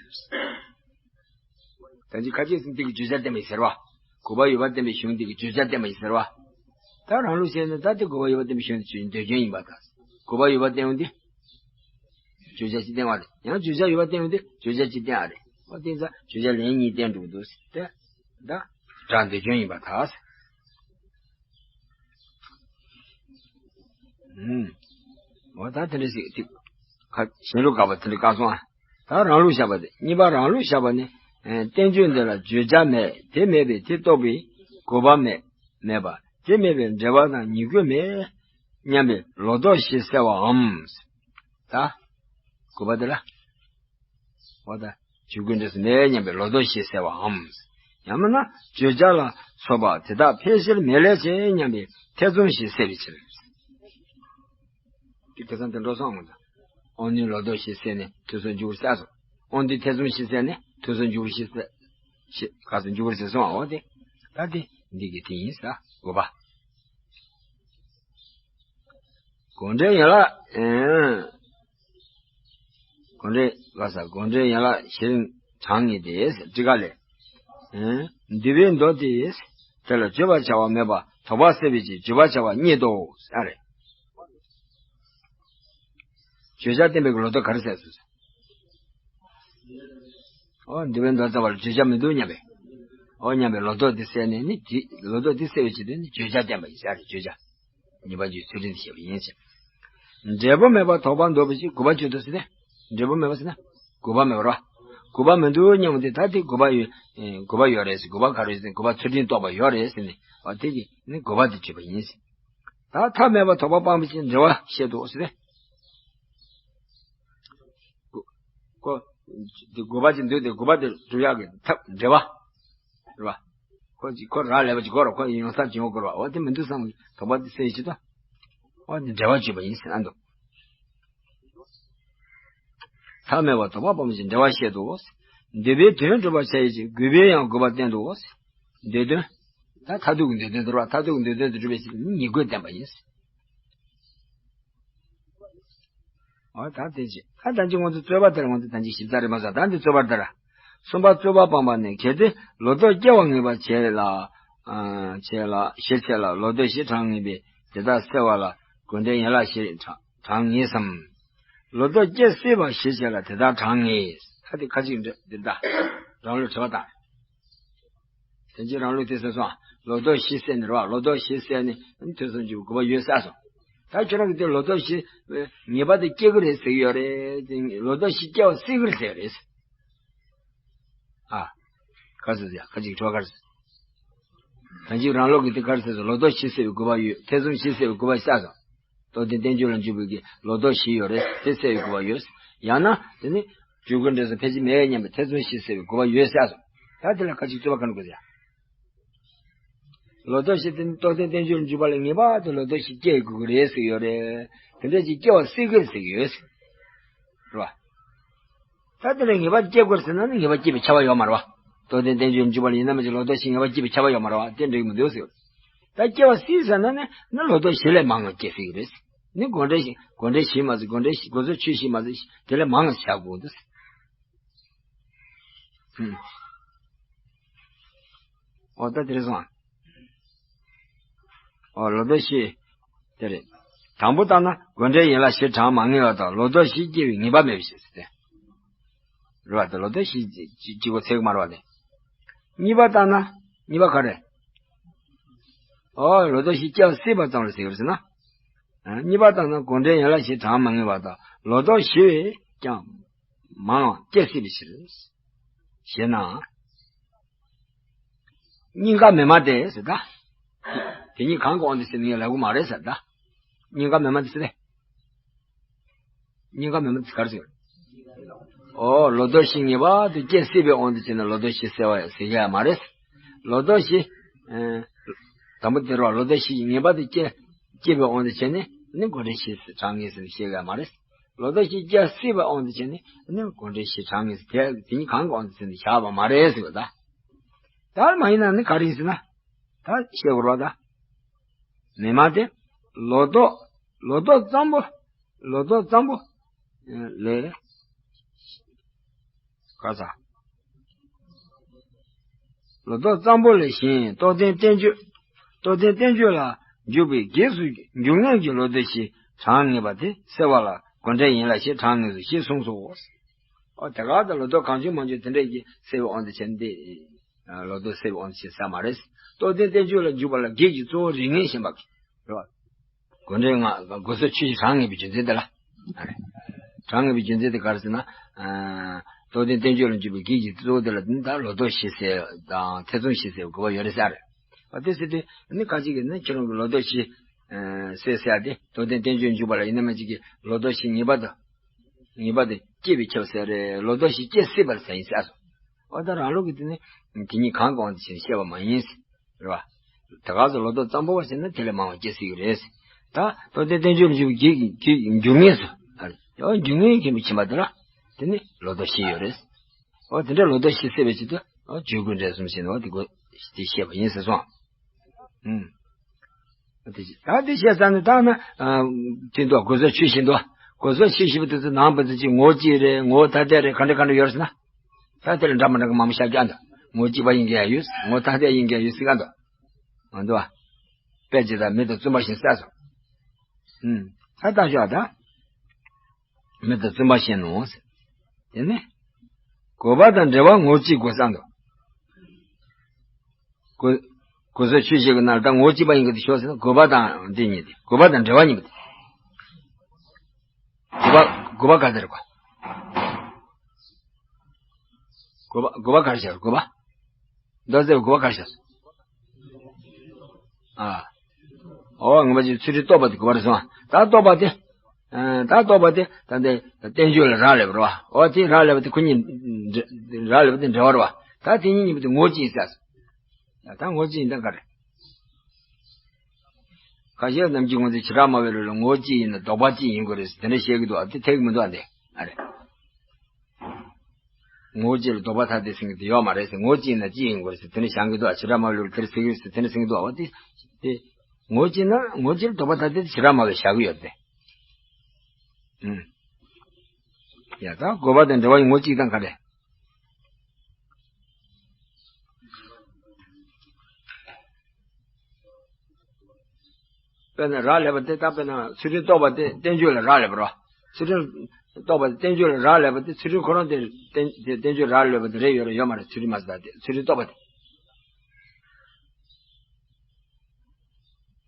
ད་ཅི་ཁ་ཅིག་ཟིན་དེ་གི་བརྗོད་བྱ་བསྟན་པ་ཡིན་ཟེར་བ། དགོས་པ་ཡོད་པ་བསྟན་པའི་གཞུང་དེ་གི་བརྗོད་བྱ་བསྟན་པ་ཡིན་ཟེར་བ། ད་རང་ལུགས་བཤད་ན་ད་དེ་དགོས་པ་ཡོད་པ་བསྟན་པའི་གཞུང་དེ་ཆོས་ཅན་འདོད་སྐྱོན་ཡིན་པར་ཐལ། དགོས་པ་ཡོད་པ་བསྟན་ཡོང་དུས། བརྗོད་བྱ་གཅིག་བསྟན་པ་རེད། ཡང་བརྗོད་བྱ་ཡོད་པ་བསྟན་ཡོང་དུས་བརྗོད་བྱ་གཅིག་བསྟན་པ་རེད། ཨོ་དེ་ཚོ་བརྗོད་བྱ་ལན་གཉིས་བསྟན་འགྲོ་གི་འདུག་ཟེར་ཏེ། ད་སྒྲ་འདོད་སྐྱོན་ཡིན་པར་ཐལ། ཨུམ། འོ་ད་དེ་འདྲ་ཞིག་ཅིག་ཁ་གཞན་ལུགས་དགག་པ་དེ་འདྲ་བཀག་སོང་ཨ། ད་རང་ལུགས་བཞག་པ་དེ་གཉིས་པ་རང་ལུགས་བཞག་པ་ནི། ཨེ་བསྟན་བཅོས་འདི་ལ་བརྗོད་བྱ་མེད། དེ་མེད་པས་དེ་རྟོགས་པའི་དགོས་པ་མེད། མེད་པ། དེ་མེད་པས་འབྲེལ་བ་དང་ཉིད་དགོས་མེད་སྙམ་པའི་ལོག་རྟོག་ཞི་བསལ་བའམ། ད་དགོས་པ་དེ་ལ། འོ་ད་ཇི་དགོས་འབྲས་སུ་མེད་སྙམ་པའི་ལོག་རྟོག་ཞི་བསལ་བའམ། ཡང་མིན་ན་བརྗོད་བྱ་ལ་སོགས་པ་དེ་དག་ཕལ་ཆེར་མེད་ལས་བྱེད་སྙམ་པའི་ཐེ་ཚོམ་ཞི་བསལ་བའི་ཕྱིར། དེ་ཐེ་ཚོམ་དེ་འགྲོ་སོང་ངོ་། དབང་རྣོན་ལོག་རྟོག་ཞི་བསལ་ནས་ཐེ་ཚོམ་འཇུག་པར་བསལ་སོང་། དབང་རྟུལ་ཐེ་ཚོམ་ཞི་བསལ་ནས་ཐེ་ཚོམ་འཇུག་པར་ཞི་བསལ། ཞི་ག་སོང་འཇུག་པར་བསལ་སོང་ཨ། འོ་དེ། ད་དེ་འདི་གི་དེ་ཡིན་ས་དགོས་པ། དགོངས་འགྲེལ་ཡན་ལག་ཨེ། དགོངས་འགྲེལ་ག་ས་དགོངས་འགྲེལ་ཡན་ལག་བཞིར་གྲངས་ངེས་ཏེ་ཊཱི་ཀ་ལས། ཨེ། འདུལ་བའི་མདོ་དེས་དེ་ལ་བརྗོད་པར་བྱ་བ་མེད་པ་དོགས་པ་སེལ་བའི་ཕྱིར་བརྗོད་པར་བྱ་བ་རྙེད་དོ་ཟེར་རེད། བརྗོད་བྱ་བསྟན་པའི་ལོག་རྟོག་ག་རེ་སེལ་སོང་། ཨོ་འདུལ་བའི་མདོ་རྩ་བར་བརྗོད་བྱ་མི་འདུག་སྙམ་པའི། ཨོ་སྙམ་པའི་ལོག་རྟོག་འདི་སེལ་ནས་ནི་དེ་ལོག་རྟོག་འདི་སེལ་བའི་ཕྱིར་དུ་ནི་བརྗོད་བྱ་བསྟན་པ་ཡིན་ཟེར་རེད་བརྗོད་བྱ། ཉེས་པ་བརྗོད་ཚུལ་ཁྲིམས་བཤད་པ་ཡིན་ཞེས། འབྲས་བུ་མེད་པར་དོགས་པ་འདོགས་པའི་ཕྱིར་དགོས་པ་བརྗོད་དོ་ཟེར་ཏེ། འབྲས་བུ་མེད་པ་ཟེར་ན། དགོས་པ་མེད་པར་བ། དགོས་པ་མི་འདུག་སྙམ་སྟེ་ད་དེ་དགོས་པ་ཡོད། དགོས་པ་ཡོད་རེད་ཟེར་དགོས་པ་ག་རེ་ཟེར་དགོས་པ་ཚུལ་ཁྲིམས་རྟོགས་པ་ཡོད་རེད་ཟེར་ནས་བ་དེ་གི་ནི་དགོས་པ་དེ་བརྗོད་པ་ཡིན་ཟེར། ད་ཐ་མལ་པ་དོགས་པ་སྤངས་པའི་ཕྱིར་འབྲེལ་བ་བཤད་དོ་ཟེར་ཏེ། ཁོ། དེ་དགོས་པ་ཅིག་འདུག་དེ་དགོས་པ་དེ་སྒྲུབ་ཡག་གི་ཐབས་འབྲེལ་བ། རེད་བ། ཁོ་ཅིག་ཁོ་རང་ལས་པ་ཅིག་དགོས་རེད་ཁོ་ཡོང་ས་ཅིག་ཡོང་དགོས་རེད་བ། འོ་དེ་མི་འདུག་བསམ་གི་དོགས་པ་དེ་སེལ་ཞིག་ད། འོ་དེ་འབྲེལ་བ་བརྗོད་པ་ཡིན་ཟེར་ན་འདུག་ཐ་མལ་པ་དོགས་པ་སྤངས་པའི་ཕྱིར་འབྲེལ་བ་བཤད་དོ། འདོད་པའི་དོན་སྒྲུབ་པར་བྱ་ཡི་ཕྱིར་དགོས་པའི་ཡང་དགོས་པ་བསྟན་ཏོ། འདོད་དོན། ད་མཐར་ཐུག་གི་འདོད་དོན་དེ་རེད་བ། མཐར་ཐུག་གི་འདོད་དོན་དེ་སྒྲུབ་པའི་ཕྱིར་ཉིད་དགོས་བསྟན་པ་ཡིན། འོ་ད་དེ་ཅི། ད་ད་ཅི་ང་ཚོ་རྩོད་པ་དེར་ང་ཚོ་ད་ཅི་ཞིབ་ཚགས་རེད་མ་ཟ། ད་འདི་རྩོད་པ་དེར། གསུམ་པ་རྩོད་པ་སྤངས་པ་ནི་གལ་ཏེ་ལོག་རྟོག་སྐྱེ་བར་ངེས་པ་བྱས་ལ། ཨ། བྱས་ལ་ཞེས་བྱས་ལ་ལོག་རྟོག་བཞི་གྲངས་ངེས་པས་དེ་དག་སེལ་བ་ལ་དགོངས་འགྲེལ་ཡན་ལག་བཞི་གྲངས་ངེས་སམ། ལོག་རྟོག་སྐྱེ་སྲིད་པ་ཞེས་བྱས་ལ་དེ་དག་གྲངས་ངེས། ད་དེ་ཁ་ཅིག་འདི་ད་རང་ལུགས་དྲི་བ་དང་། དོན་གྱི་རང་ལུགས་དེ་ཟེར་སོང་། ལོག་རྟོག་བཞི་སེལ་ནས་རེད་བ། ལོག་རྟོག་བཞི་སེལ་ནས་ཐོས་བསམ་བྱེད་དགོས་པ་ཡོད་ཟེར་སོང་། ད་ཁྱོད་རང་གིས་དེ་ལོག་རྟོག་བཞི་ངེས་པར་དུ་སྐྱེ་གི་རེད་ཟེར་གྱི་ཡོད་རེད། ལོག་རྟོག་བཞི་སྐྱེ་བ་སྲིད་གི་རེད་ཟེར་གྱི་རེད། ཨ། ག་རེ་ཟེར་ཡ། ཁ་ཅིག་དྲི་བ་ག་རེ་ཟེར། དོན་གྱི་རང་ལུགས་ཀྱི་དེ་ག་རེ་ཟེར་སོང་། ལོག་རྟོག་བཞི་སེལ་བའི་དགོས་པ་ཡོད། ཐོས་བསམ་བཞི་སེལ་བའི་དགོས་པ་ཟེར་སོང་། རྟོགས་ལྡན་བསྟན་བཅོས་ལ་འཇུག་པའི་གི་ལོག་རྟོག་བཞི་ཡོད་རེད། དེ་སེལ་བའི་དགོས་པ་ཡོད། ཡང་ན་དེ་ནི་ཇི་དགོས་འབྲས་སུ་ཕལ་ཆེར་མེད་སྙམ་པའི་ཐེ་ཚོམ་བཞི་སེལ་བའི་དགོས་པ་ཡོད་ཟེར་སོང་། ད་དེ་ལ་ཁ་ཅིག་རྩོད་པ་ག་རེ་དགོས་ཟེར། ལོག་རྟོག་བཞི་དེ་ནི་རྟོགས་ལྡན་བསྟན་བཅོས་ལ་འཇུག་པ་ལ་ངེས་པར་དུ་ལོག་རྟོག་བཞི་སྐྱེ་དགོས་ཀྱི་རེད་ཟེར་ཡོད་རེད། དེ་འདྲ་ཅིག་སྐྱེ་བ་སྲིད་ཀྱི་རེད་ཟེར་གྱི་ཡོད། རེད་བ། ད་དེ་ལ་ངེས་པར་སྐྱེ་དགོས་ཟེར་ན་ནི་ངེས་པར་སྐྱེ་བའི་ཁྱབ་པ་ཡོད་མ་རེད་བ། རྟོགས་ལྡན་བསྟན་བཅོས་ལ་འཇུག་པ་ལ་ཡིན་ན་མ་གཞི་ལོག་རྟོག་བཞི་ངེས་པར་སྐྱེ་བའི་ཁྱབ་པ་ཡོད་མ་རེད་བ། དེ་འགྲིག་གི་མི་འདུག་ཟེར། ད་སྐྱེ་བ་སྲིད་ཟེར་ན་ནི་ནི་ལོག་རྟོག་བཞི་ལས་མང་བ་སྐྱེ་སྲིད་ཀྱི་རེད། ནི་དགོངས་འགྲེལ་བཞི་དགོངས་འགྲེལ་བཞི་མ་ཟད་དགོངས་འགྲེལ་བཞི་དགོངས་གསལ་ཆོས་བཞི་མ་ཟད་དེ་ལས་མང་བ་བཞག་དགོས་འདུག་ཨུམ། འོ་ད་དེ་རེད་སོང་། འོ་ལོག་རྟོག་བཞི། དེ་རེད། དང་པོ་ལྟར་ན་དགོངས་འགྲེལ་ཡན་ལག་བཞི་གྲངས་མ་ངེས་པ་དང་ལོག་རྟོག་བཞི་སྐྱེ་བའི་ངེས་པ་མེད་པའི་ཕྱིར་ཟེར་ཏེ། རེད་བ། དེ་ལོག་རྟོག་བཞི་གཅིག་པོ་ཚད་མ་རེད་བ་དེ། གཉིས་པ་ལྟར་ན། གཉིས་པ་ག་རེ། འོ་ལོག་རྟོག་བཞི་སྐྱེ་བ་སྲིད་པ་ཙམ་ལ་ཟེར་གྱི་རེད་ཟེར་ན། ཨ། གཉིས་པ་ལྟར་ན་དགོངས་འགྲེལ་ཡན་ལག་བཞི་གྲངས་མ་ངེས་པ་དང་ལོག་རྟོག་བཞི་བས་ཀྱང་མང་བ་སྐྱེ་སྲིད་པའི་ཕྱིར། ཞེ་ན། སྙིང་ག་མེ་མ་སྟེ་ཟེར་ད། དེ་གཉིས་གང་གི་དབང་དུ་བྱས་ནས་ངས་ལབ་གི་མ་རེད་ཟེར་ད། སྙིང་ག་མེ་མ་སྟེ་ཟེར་ཏེ། སྙིང་ག་མེ་མ་སྟེ་ག་རེ་ཟེར། ཨོ་ལོག་རྟོག་བཞི་ངེས་པར་དུ་སྐྱེ་སྲིད་པའི་དབང་དུ་བྱས་ནས་ལོག་རྟོག་བཞི་སེལ་བ་ཟེར་ཡ་མ་རེད། ལོག་རྟོག་བཞི། ཨ། དང་པོ་དེ་རེད་བ། ལོག་རྟོག་བཞི་ངེས་པར་དུ་སྐྱེ་སྐྱེ་བའི་དབང་དུ་བྱས་ནས་ནི་དགོངས་འགྲེལ་བཞི་གྲངས་ངེས་ཟེར་བཤད་ཡ་མ་རེད། ལོག་རྟོག་བཞི་སྐྱེ་སྲིད་པའི་དབང་དུ་བྱས་ནས་ནི་དགོངས་འགྲེལ་བཞི་གྲངས་ངེས་ཟེར་དེ་དེ་གཉིས་གང་གི་དབང་དུ་བྱས་ནས་བཞག་པ་མ་རེད་ཟེར་བ་ད། ད་མ་ཡིན་ན་ནི་ག་རེ་ཡིན་ཟེར་ན། ད་བཤད་དགོས་རེད་བ་ད། མེ་མ་སྟེ། ལོག་རྟོག་ལོག་རྟོག་ཙམ་པོ། ལོག་རྟོག་ཙམ་པོ། ལས། ག་ས། ལོག་རྟོག་ཙམ་པོ་ལས་གཞན་རྟོགས་ལྡན་བསྟན་བཅོས། རྟོགས་ལྡན་བསྟན་བཅོས་ལ་འཇུག་པའི་གེགས་སུ་འཇུག་ངེས་ཀྱི་ལོག་རྟོག་བཞི་གྲངས་ངེས་པ་དེ་སེལ་བ་ལ་དགོངས་འགྲེལ་ཡན་ལག་བཞི་གྲངས་ངེས་སོ་ཞེས་གསུངས་སོ། ཨོ་དེ་ག་ད་ལོག་རྟོག་གང་བྱུང་མང་བྱུང་དེ་འདྲ་ཞིག་སེལ་བའི་དབང་དུ་བྱས་ཏེ། ལོག་རྟོག་སེལ་བའི་དབང་དུ་བྱས་ས་མ་རེད། རྟོགས་ལྡན་བསྟན་བཅོས་ལ་འཇུག་པ་ལ་གེགས་ཀྱི་གཙོ་བོ་རིགས་ངེས་ཞེན་པ་གི། རེད་བ། དགོངས་འགྲེལ་ལྔ་དགོངས་གསལ་ཆོས་བཞི་གྲངས་ངེས་པའི་རྒྱུ་མཚན་དེ་ལ། ཨ་རེད། གྲངས་ངེས་པའི་རྒྱུ་མཚན་དེ་ག་རེ་ཟེར་ན། ཨ། རྟོགས་ལྡན་བསྟན་བཅོས་ལ་འཇུག་པའི་གེགས་ཀྱི་གཙོ་བོ་དེ་ལ་ནི་ད་ལོག་རྟོག་བཞི་སེལ་དང་ཐེ་ཚོམ་བཞི་སེལ་དགོས་པ་ཡོད་རེད་ཟེར་རེད། ཨ་དེ་ཟེར་དུས་ནི་ཁ་ཅིག་གིས་ནི་ཁྱེད་རང་གི་ལོག་རྟོག་བཞི་སེལ་ཟེར་ཡ་དེ་རྟོགས་ལྡན་བསྟན་བཅོས་འཇུག་པ་ལ་ཡིན་ན་མ་གཞི་གི་ལོག་རྟོག་བཞི་ངེས་པར་དུ། ངེས་པར་དུ་སྐྱེས་པའི་ཁྱབ་ཟེར་རེད། ལོག་རྟོག་བཞི་སྐྱེ་སྲིད་པར་ཟེར་ཡིན་ཟེར་སོང་། འོ་ད་རང་ལུགས་ཀྱི་དེ་ནི་དེ་གཉིས་གང་གི་དབང་དུ་བྱས་ནས་བཤད་པ་མ་ཡིན། རེད་བ། ད་ག་ཚོད་ལོག་རྟོག་ཙམ་པོ་བ་བྱས་ན་དེ་ལས་མང་བ་སྐྱེ་སྲིད་ཀྱི་རེད། ད་རྟོགས་ལྡན་བསྟན་བཅོས་ལ་འཇུག་པའི་གེགས་ཀྱི་འཇུག་ངེས་སུ། ཨ་རེ། འོ་འཇུག་ངེས་མཁན་པོ་ཕྱིན་པ་དེ་ལ་དེ་ནི་ལོག་རྟོག་བཞི་ཡོད་རེད། འོ་དེ་འདྲ་ལོག་རྟོག་བཞི་སེལ་བའི་ཆེད་དུ་འོ་ཆོས་སྐུ་འབྲས་གསུམ་ཞེས་ནི་འོ་དེ་དགོས་དེ་བཤད་པ་ཡིན་ཟེར་སོང་། ཨུམ། ད་དེ་བཤད་ས་ནི་ད་ན། དེ་འདུག་དགོངས་གསལ་ཆོས་བཞི་འདུག་དགོངས་གསལ་ཆོས་བཞི་པོ་དེ་ཚོ་ནང་པ་ཚོ་གཅིག་ངོ་བོ་གཅིག་རེད། ངོ་བོ་ཐ་དད་རེད། ག་འདྲ་ག་འདྲ་ཡོད་རེད་ཟེར་ན། ད་དེ་ལ་འདྲ་མི་འདྲ་གི་མང་པོ་བཤད་རྒྱུ་ཨ་འདུག་ངོ་བོ་གཅིག་པ་ཡིན་མཁན་ཡང་ཡོད། ངོ་བོ་ཐ་དད་ཡིན་མཁན་ཡང་ཡོད་ཟེར་ག་འདུག་མ་འདུག་བ། དཔེ་ཇི་ལྟར་མེ་དང་བཙུན་པ་བཞིན་ཟེར་སོང་། ཨུམ། ད་ལྟ་ཞོག་ད། མེ་དང་བཙུན་པ་བཞིན་ནོ། དེ་ནི། དགོས་པ་དང་འབྲེལ་བ་ངོ་བོ་གཅིག་དགོས་བསམ་འདུག་དགོས། དགོས་ཟེར་ཆོས་བཤད་ཀྱི་ནང་ད་ངོ་བོ་གཅིག་པ་ཡིན་གྱི་འདུག་ཤོག་ཟེར་ན་དགོས་པ་དང་འདི་གཉིས་ཏེ། དགོས་པ་དང་འབྲེལ་བ་གཉིས་པོ་ཏེ། དགོས་པ་དགོས་པ་ག་ཚོད་རེད་གོ། དགོས་པ་དགོས་པ་ག་རེ་བྱ་དགོས་པ། མདོ་རྩ་བའི་དགོས་པ་ག་རེ་བྱ། ཨ། འོ་ངོ་མ་ཅིག་ཚུལ་ཁྲིམས་རྟོགས་པ་དེ་དགོས་པ་རེད་སོང་། ད་རྟོགས་པ་དེ། ཨ། ད་རྟོགས་པ་དེ་ད་འདི་བསྟན་བཅོས་ལ་རག་ལས་པ་རེད་བ། འོ་དེ་རག་ལས་པ་དེ་ཁོ་གཉིས་འདྲ་རག་ལས་པ་དེ་འབྲེལ་བ་རེད་བ། ད་དེ་གཉིས་གཉིས་པོ་དེ་ངོ་བོ་གཅིག་ཡིན་ས། ད་ངོ་བོ་གཅིག་ཡིན་ད་ག་རེ། ཁ་ཤས་རྣམས་ཀྱིས་ངོ་བོ་བྱེ་བྲག་སྨྲ་བའི་ལུགས་ལ་ངོ་བོ་གཅིག་ཡིན་ན་ལྡོག་པ་གཅིག་ཡིན་དགོས་རེད་ཟེར་དེ་འདྲ་བཤད་ཀྱི་འདུག་ཨ་དེ་འཐད་ཀྱི་མི་འདུག་ཨ་འདི་ཨ་རེད། ངོ་བོ་གཅིག་ལ་ལྡོག་པ་ཐ་དད་ཟེར་མཁན་དེ་ཡོད་མ་རེད་ཟེར། ངོ་བོ་གཅིག་ཡིན་ན་གཅིག་ཡིན་དགོས་རེད་ཟེར་དེ་འདྲ་བཞག་གི་འདུག་ཨ། བྱེ་བྲག་སྨྲ་བའི་ལུགས་ལ་དེ་འདྲ་ཟེར་གྱི་རེད་ཟེར་དེ་འདྲ་ཟེར་གྱི་འདུག་ཨ། དེ་དེ་ངོ་བོ་གཅིག་ན་ངོ་བོ་གཅིག་ལ་ལྡོག་པ་ཐ་དད་དེ་བྱེ་བྲག་སྨྲ་བས་བཞག་གི་ཡོད་རེད། ཨུམ། ཡ་ད་དགོས་པ་དང་འབྲེལ་བ་ཡི་ངོ་བོ་གཅིག་དང་ག་རེ། དཔེར་ན་རག་ལས་པ་དེ་ད་དཔེར་ན་ཚུལ་ཁྲིམས་རྟོགས་པ་དེ་བསྟན་བཅོས་ལ་རག་ལས་པ་རེད་བ། ཚུལ་ཁྲིམས་རྟོགས་པ་དེ་བསྟན་བཅོས་ལ་རག་ལས་པ་དེ་ཚུལ་ཁྲིམས་ཁོ་རང་དེ་བསྟན་དེ་བསྟན་བཅོས་རག་ལས་པ་དེ་རེད་ཡོད་རེད་ཡོད་མ་རེད། ཚུལ་ཁྲིམས་མ་ཟད་དེ་ཚུལ་ཁྲིམས་རྟོགས་པ་དེ།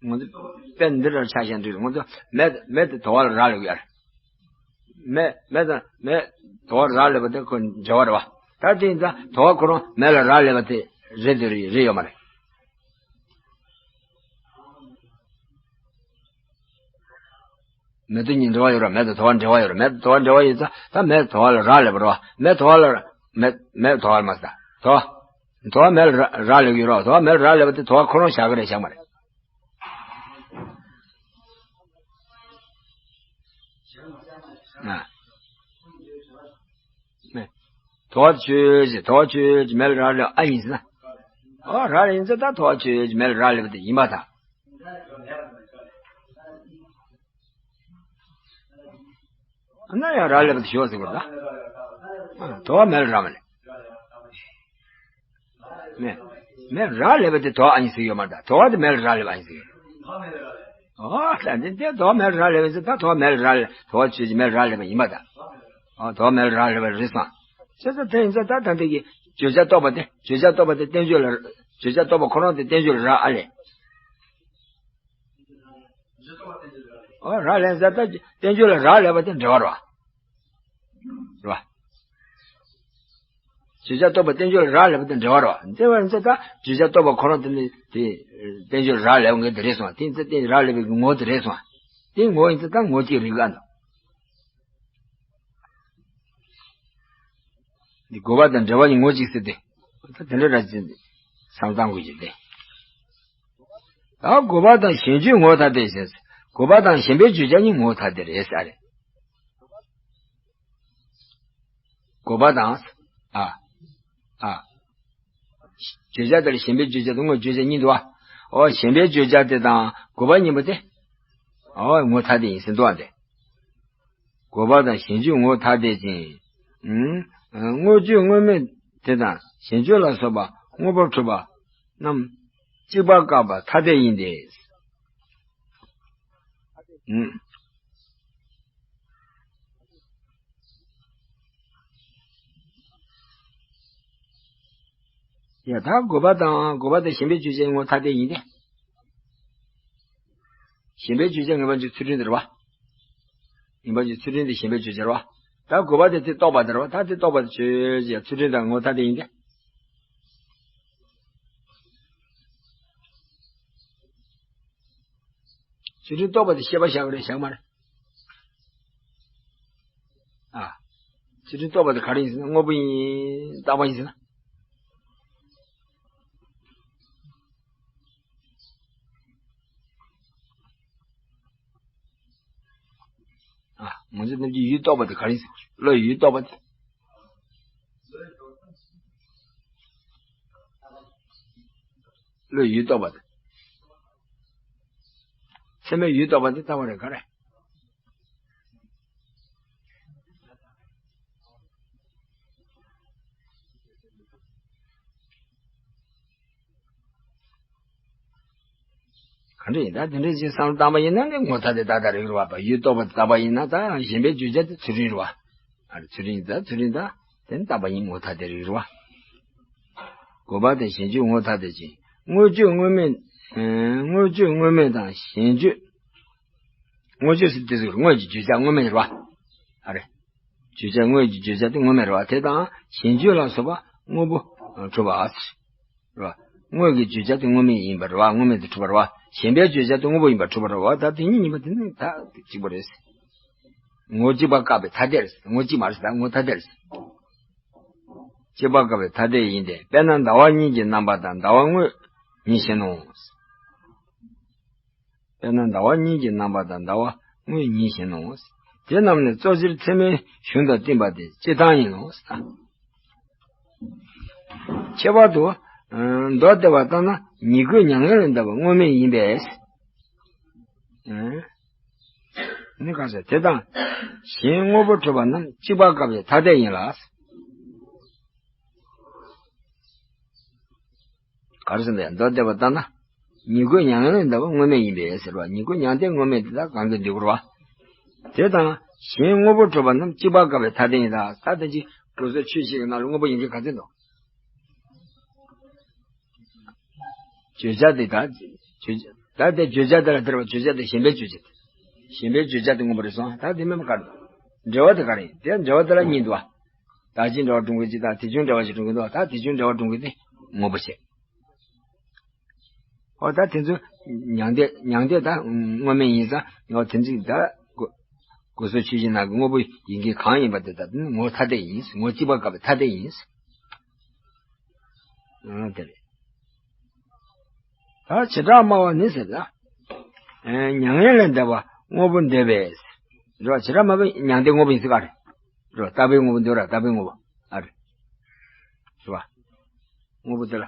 ང་ཚོ་དཔེ་འདི་འདྲ་ཆ་བཞག་འགྲིག་རེད། ང་ཚོ་མེ་མེ་དེ་དོ་བ་ལ་རག་ལས་ཡོད་རེད། མེ་མེ་དང་མེ་དོ་བ་རག་ལས་པ་དེ་ཁོ་འབྲེལ་བ་རེད་བ། ད་དེ་ཡིན་ཙང་དོ་བ་ཁོ་རང་མེ་ལ་རག་ལས་པ་དེ་རེད་དེ་རེད་རེད་ཡོད་མ་རེད། མེ་དོ་གཉིས་འབྲེལ་བ་ཡོད་ར། མེ་དང་དོ་བ་འབྲེལ་བ་ཡོད་ར། མེ་དང་དོ་བ་འབྲེལ་བ་ཡོད་ཙང་ད་མེ་དོ་བ་ལ་རག་ལས་པ་རེད་བ། མེ་དོ་བ་ལ་མེ་མེ་དོ་བ་ལ་མ་ཟད་དོ། དོ་བ་མེ་ལ་རག་ལས་ཡོད་རོགས། དོ་བ་མེ་ལ་རག་ལས་པ་དེ་དོ་བ་ཁོ་རང་བཞག་གི་རེད་བཞག་མ་རེད། ཨ། དོ་བ་ཆོས་ཅན། དོ་བ་ཆོས་ཅན་མེ་ལ་རག་ལས་ཨ་ཡིན་ཟེར་ན། ཨོ་རག་ལས་ཡིན་ཟེར། ད་དོ་བ་ཆོས་ཅན་མེ་ལ་རག་ལས་པ་དེ་ཡིན་པ་དང་། ཨ་ན་ཡང་རག་ལས་པ་དེ་ཞོག་ཟེར་དགོས་ད། ཨ། དོ་བ་མེ་ལ་རག་མ་ལས། མེ། མེ་རག་ལས་པ་དེ་དོ་ཨ་ཡིན་ཟེར་ཡོད་མ་རེད། དོ་བ་དེ་མེ་ལ་རག་ལས་པ་ཨ་ཡིན་ཟེར་ཡོད། ཨོ་ད་འདི་དེ་དོ་མེ་ལ་རག་ལས་པ་ཟེར། ད་དོ་མེ་ལ་རག་ལས། དོ་བ་ཆོས་ཅན་མེ་ལ་རག་ལས་པ་ཡིན་པ་ད། ཨོ་དོ་མེ་ལ་རག་ལས་པ་རེད་སོང་། བྱས་ཙང་དེ་ཡིན་ཙང་ད་ད་འདི་གི་བརྗོད་བྱ་རྟོག་པ་དེ། བརྗོད་བྱ་རྟོག་པ་དེ་བསྟན་བཅོས་ལ། བརྗོད་བྱ་རྟོག་པ་ཁོ་རང་དེ་བསྟན་བཅོས་ལ་རག་ཨ་ལས། ཨོ་རག་ལས་ཟེར། ད་བསྟན་བཅོས་ལ་རག་ལས་པ་དེ་འབྲེལ་བ་རེད་བ། རེད་བ། བརྗོད་བྱ་རྟོག་པ་བསྟན་བཅོས་ལ་རག་ལས་པ་དེ་འབྲེལ་བ་རེད་བ། འདི་བ་ཡིན་ཙང་ད་བརྗོད་བྱ་རྟོག་པ་ཁོ་རང་དེ་ནི་དེ་བསྟན་བཅོས་ལ་རག་ལས་པ་ངེས་དེ་རེད་སོང་། དེ་ཡིན་ཙང་དེ་རག་ལས་པའི་ངོ་བོ་དེ་རེད་སོང་། དེ་ངོ་བོ་ཡིན་ཙང་ད་ངོ་བོ་གཅིག་རིག་ག་འདུག་འདི་དགོས་པ་དང་འབྲེལ་བ་གཉིས་ངོ་གཅིག་ཟེར་ཏེ། ད་དེ་འདྲ་ར་ཅིག་བསམ་བློ་བཏང་དགོས་ཀྱི་རེད། ད་དགོས་པ་དང་གཞན་བརྗོད་ངོ་བོ་ཐ་དད་ཅན། དགོས་པ་དང་གཞན་པའི་བརྗོད་བྱ་གཉིས་ངོ་བོ་ཐ་དད་རེད་ཟེར་རེད། དགོས་པ་དང་། ཨ། ཨ། བརྗོད་བྱ་དེ་ལ་གཞན་པའི་བརྗོད་བྱ་དང་དངོས་བརྗོད་བྱ་གཉིས་འདུག་བ། ཨོ་གཞན་པའི་བརྗོད་བྱ་དེ་དང་དགོས་པ་གཉིས་པོ་དེ། ཨོ་ངོ་བོ་ཐ་དད་ཡིན་ཟེར་འདུག་བ་དེ། དགོས་པ་དང་གཞན་བརྗོད་ངོ་བོ་ཐ་དད་ཅན། ཨང་། དངོས་བརྗོད་དངོས་མེད་དེ་དང་གཞན་བརྗོད་ལ་སོགས་པ་དངོས་པོར་གྲུབ་པ་རྣམས་གཅིག་པ་བཀག་པ་ཐ་དད་ཡིན་ཏེ། ཨང་། ཡ་ད་དགོས་པ་དང་དགོས་པ་དང་གཞན་པའི་བརྗོད་བྱ་ངོ་བོ་ཐ་དད་ཡིན་ཏེ། གཞན་པའི་བརྗོད་བྱ་ངེས་པ་འཇོག་ཚུལ་ཁྲིམས་དེ་རེད་བ། ངེས་པ་འཇོག་ཚུལ་ཁྲིམས་དེ་གཞན་པའི་བརྗོད་བྱ་རེད་བ། ད་དགོས་པ་དེ་དེ་རྟོགས་པ་དེ་རེད་བ། ད་དེ་རྟོགས་པ་དེ་ཆོས་ཅན། ཚུལ་ཁྲིམས་དང་ངོ་བོ་ཐ་དད་ཡིན་ཏེ། ཚུལ་ཁྲིམས་རྟོགས་པ་དེ་ཤེས་པ་བཞག་རེད་བཞག་མ་རེད། ཨ། ཚུལ་ཁྲིམས་རྟོགས་པ་དེ་ག་རེ་ཡིན་ཟེར་ན་དངོས་པོ་ཡིན། རྟག་པ་ཡིན་ཟེར་ན། ཨ། ང་ཚོ་རྣམས་ཀྱི་ཡུལ་རྟོགས་པ་དེ་ག་རེ་ཡིན་ཟེར་ན། བློའི་ཡུལ་རྟོགས་པ་དེ། བློའི་ཡུལ་རྟོགས་པ་དེ། ཚད་མའི་ཡུལ་རྟོགས་པ་དེ་ལྟ་བ་རེད་ག་རེ། ག་འདྲ་ཡིན་ད། དེ་འདྲ་ཞིག་བསམ་བློ་བཏང་པ་ཡིན་ན་ནི་ངོ་ཐ་དད་ཏག་ཏག་རེད་རེད་བ། ཡུལ་རྟོགས་པ་དེ་བཏགས་པ་ཡིན་ན་ད་གཞན་པའི་བརྗོད་བྱ་དེ་ཚུལ་ཁྲིམས་རེད་བ། ཨ་རེ་ཚུལ་ཁྲིམས་ད་ཚུལ་ཁྲིམས་ད་དེ་ནི་བཏགས་པ་ཡིན། ངོ་ཐ་དད་རེད་རེད་བ། དགོས་པ་དང་གཞན་བརྗོད་ངོ་ཐ་དད་ཅན། དངོས་བརྗོད་དངོས་མེད། ཨ། དངོས་བརྗོད་དངོས་མེད་དང་གཞན་བརྗོད། དངོས་བརྗོད་ཟེར་དེ་ཚོ་དངོས་ཀྱི་བརྗོད་བྱ་དངོས་མེད་རེད་བ། ཨ་རེ། བརྗོད་བྱ་དངོས་ཀྱི་བརྗོད་བྱ་དེ་དངོས་མེད་རེད་བ། དེ་དང་གཞན་བརྗོད་ལ་སོགས་པ་དངོས་པོ་གྲུབ་པ། རེད་བ། དངོས་ཀྱི་བརྗོད་བྱ་དེ་དངོས་མེད་ཡིན་པ་རེད་བ། དངོས་མེད་དུ་གྲུབ་པ་རེད་བ། གཞན་པའི་བརྗོད་བྱ་དེ་དངོས་པོ་ཡིན་པར་གྲུབ་པ་རེད་བ། ད་དེ་གཉིས་ཡིན་པ་དེ་ནི་ད་གཅིག་པ་རེད། ངོ་བོ་གཅིག་པ་བཀག་པའི་ཐ་དད་རེད། ངོ་བོ་གཅིག་མ་རེད། ད་ངོ་ཐ་དད་རེད། གཅིག་པ་བཀག་པའི་ཐ་དད་ཡིན་ཏེ། དཔེར་ན་ཟླ་བ་གཉིས་ཀྱི་རྣམ་པ་དང་ཟླ་བ་དངོས་ཉིད་བཞིན་ནོ། དཔེར་ན་ཟླ་བ་གཉིས་ཀྱི་རྣམ་པ་དང་ཟླ་བ་དངོས་ཉིད་བཞིན་ནོ། དེ་རྣམས་ནི་གཙོ་ཆེར་ཚད་མའི་གཞུང་དང་བསྟུན་པ་སྟེ་སྤྱིར་བཏང་ཡིན་ནོ། ཁྱད་པར་དུ། ཨ། མདོ་སྡེ་པ་ལྟར་ན་ཉིད་དགོས་མྱ་ངན་ལས་འདའ་བ་དངོས་མེད་ཡིན་པས། ཨ། ནི་གང་ཟེར། དེ་དང་གཞན་དངོས་པོ་གྲུབ་པ་རྣམས་གཅིག་པ་བཀག་པའི་ཐ་དད་ཡིན་ལ། ག་རེ་ཟེར་ན་མདོ་སྡེ་པ་ལྟར་ན། ཉིད་དགོས་མྱ་ངན་ལས་འདའ་བ་དངོས་མེད་ཡིན་པས་ཟེར་བ། ཉིད་དགོས་མྱང་འདས་དངོས་མེད་དེ་དག་གང་གིས་འདུལ་དགོས་རེད་བ། དེ་དང་གཞན་དངོས་པོ་གྲུབ་པ་རྣམས་གཅིག་པ་བཀག་པའི་ཐ་དད་ཡིན་ལ། ད་ལྟ་ཅི་དགོས་སོགས་ཆོས་བཞི་གི་ནང་ལ་དངོས་པོ་ཡིན་མཁན་ག་ཚོད་འདུག་བརྗོད་བྱ་དེ་དག་བརྗོད་བྱ། ད་དེ་བརྗོད་བྱ་དེ་ལ་ཟེར་བ། བརྗོད་བྱ་དེ་གཞན་པའི་བརྗོད་བྱ་དེ། གཞན་པའི་བརྗོད་བྱ་དེ་དངོས་པོ་རེད་སོང་། ད་དེ་མིན་པ་ག་རེ་འདུག་འབྲེལ་བ་དེ་ག་རེ་ཡིན། དེ་འབྲེལ་བ་དེ་ལ་གཉིས་འདུག་བ། བདག་གཅིག་འབྲེལ་བ་སྒྲུབ་མཁན་གཅིག་དང་དེ་བྱུང་འབྲེལ་བ་ཞིག་སྒྲུབ་མཁན་འདུག་བ། ད་དེ་བྱུང་འབྲེལ་བ་སྒྲུབ་མཁན་དེ་དངོས་པོ་བྱས། ཨོ་ད་དེ་ཚོ་མྱང་འདས། མྱང་འདས་ད་དངོས་མེད་ཡིན་ཙང་། ཨོ་དེ་ཚོ་ད་དགོས་སོགས་ཆོས་བཞི་ནང་གི་དངོས་པོ་ཡིན་མཁན་གང་ཡིན་པ་དེ་ད་དེ་ནི་ངོ་བོ་ཐ་དད་ཡིན། ངོ་བོ་གཅིག་པ་བཀག་པའི་ཐ་དད་ཡིན། ཨ་དེ་རེད། ད་བྱེ་བྲག་སྨྲ་བ་ནི་ཟེར་ན། ཨེ་མྱ་ངན་ལས་འདས་པ་དངོས་པོ་འདོད་པས། རེད་བ། བྱེ་བྲག་སྨྲ་བས་མྱང་འདས་དངོས་པོ་ཡིན་ཟེར་ག་རེད། རེད་བ། རྟག་པའི་དངོས་པོ་འདོད་ར་རྟག་པའི་དངོས་པོ། ཨ་རེད། རེད་བ། དངོས་པོ་དེ་ལ།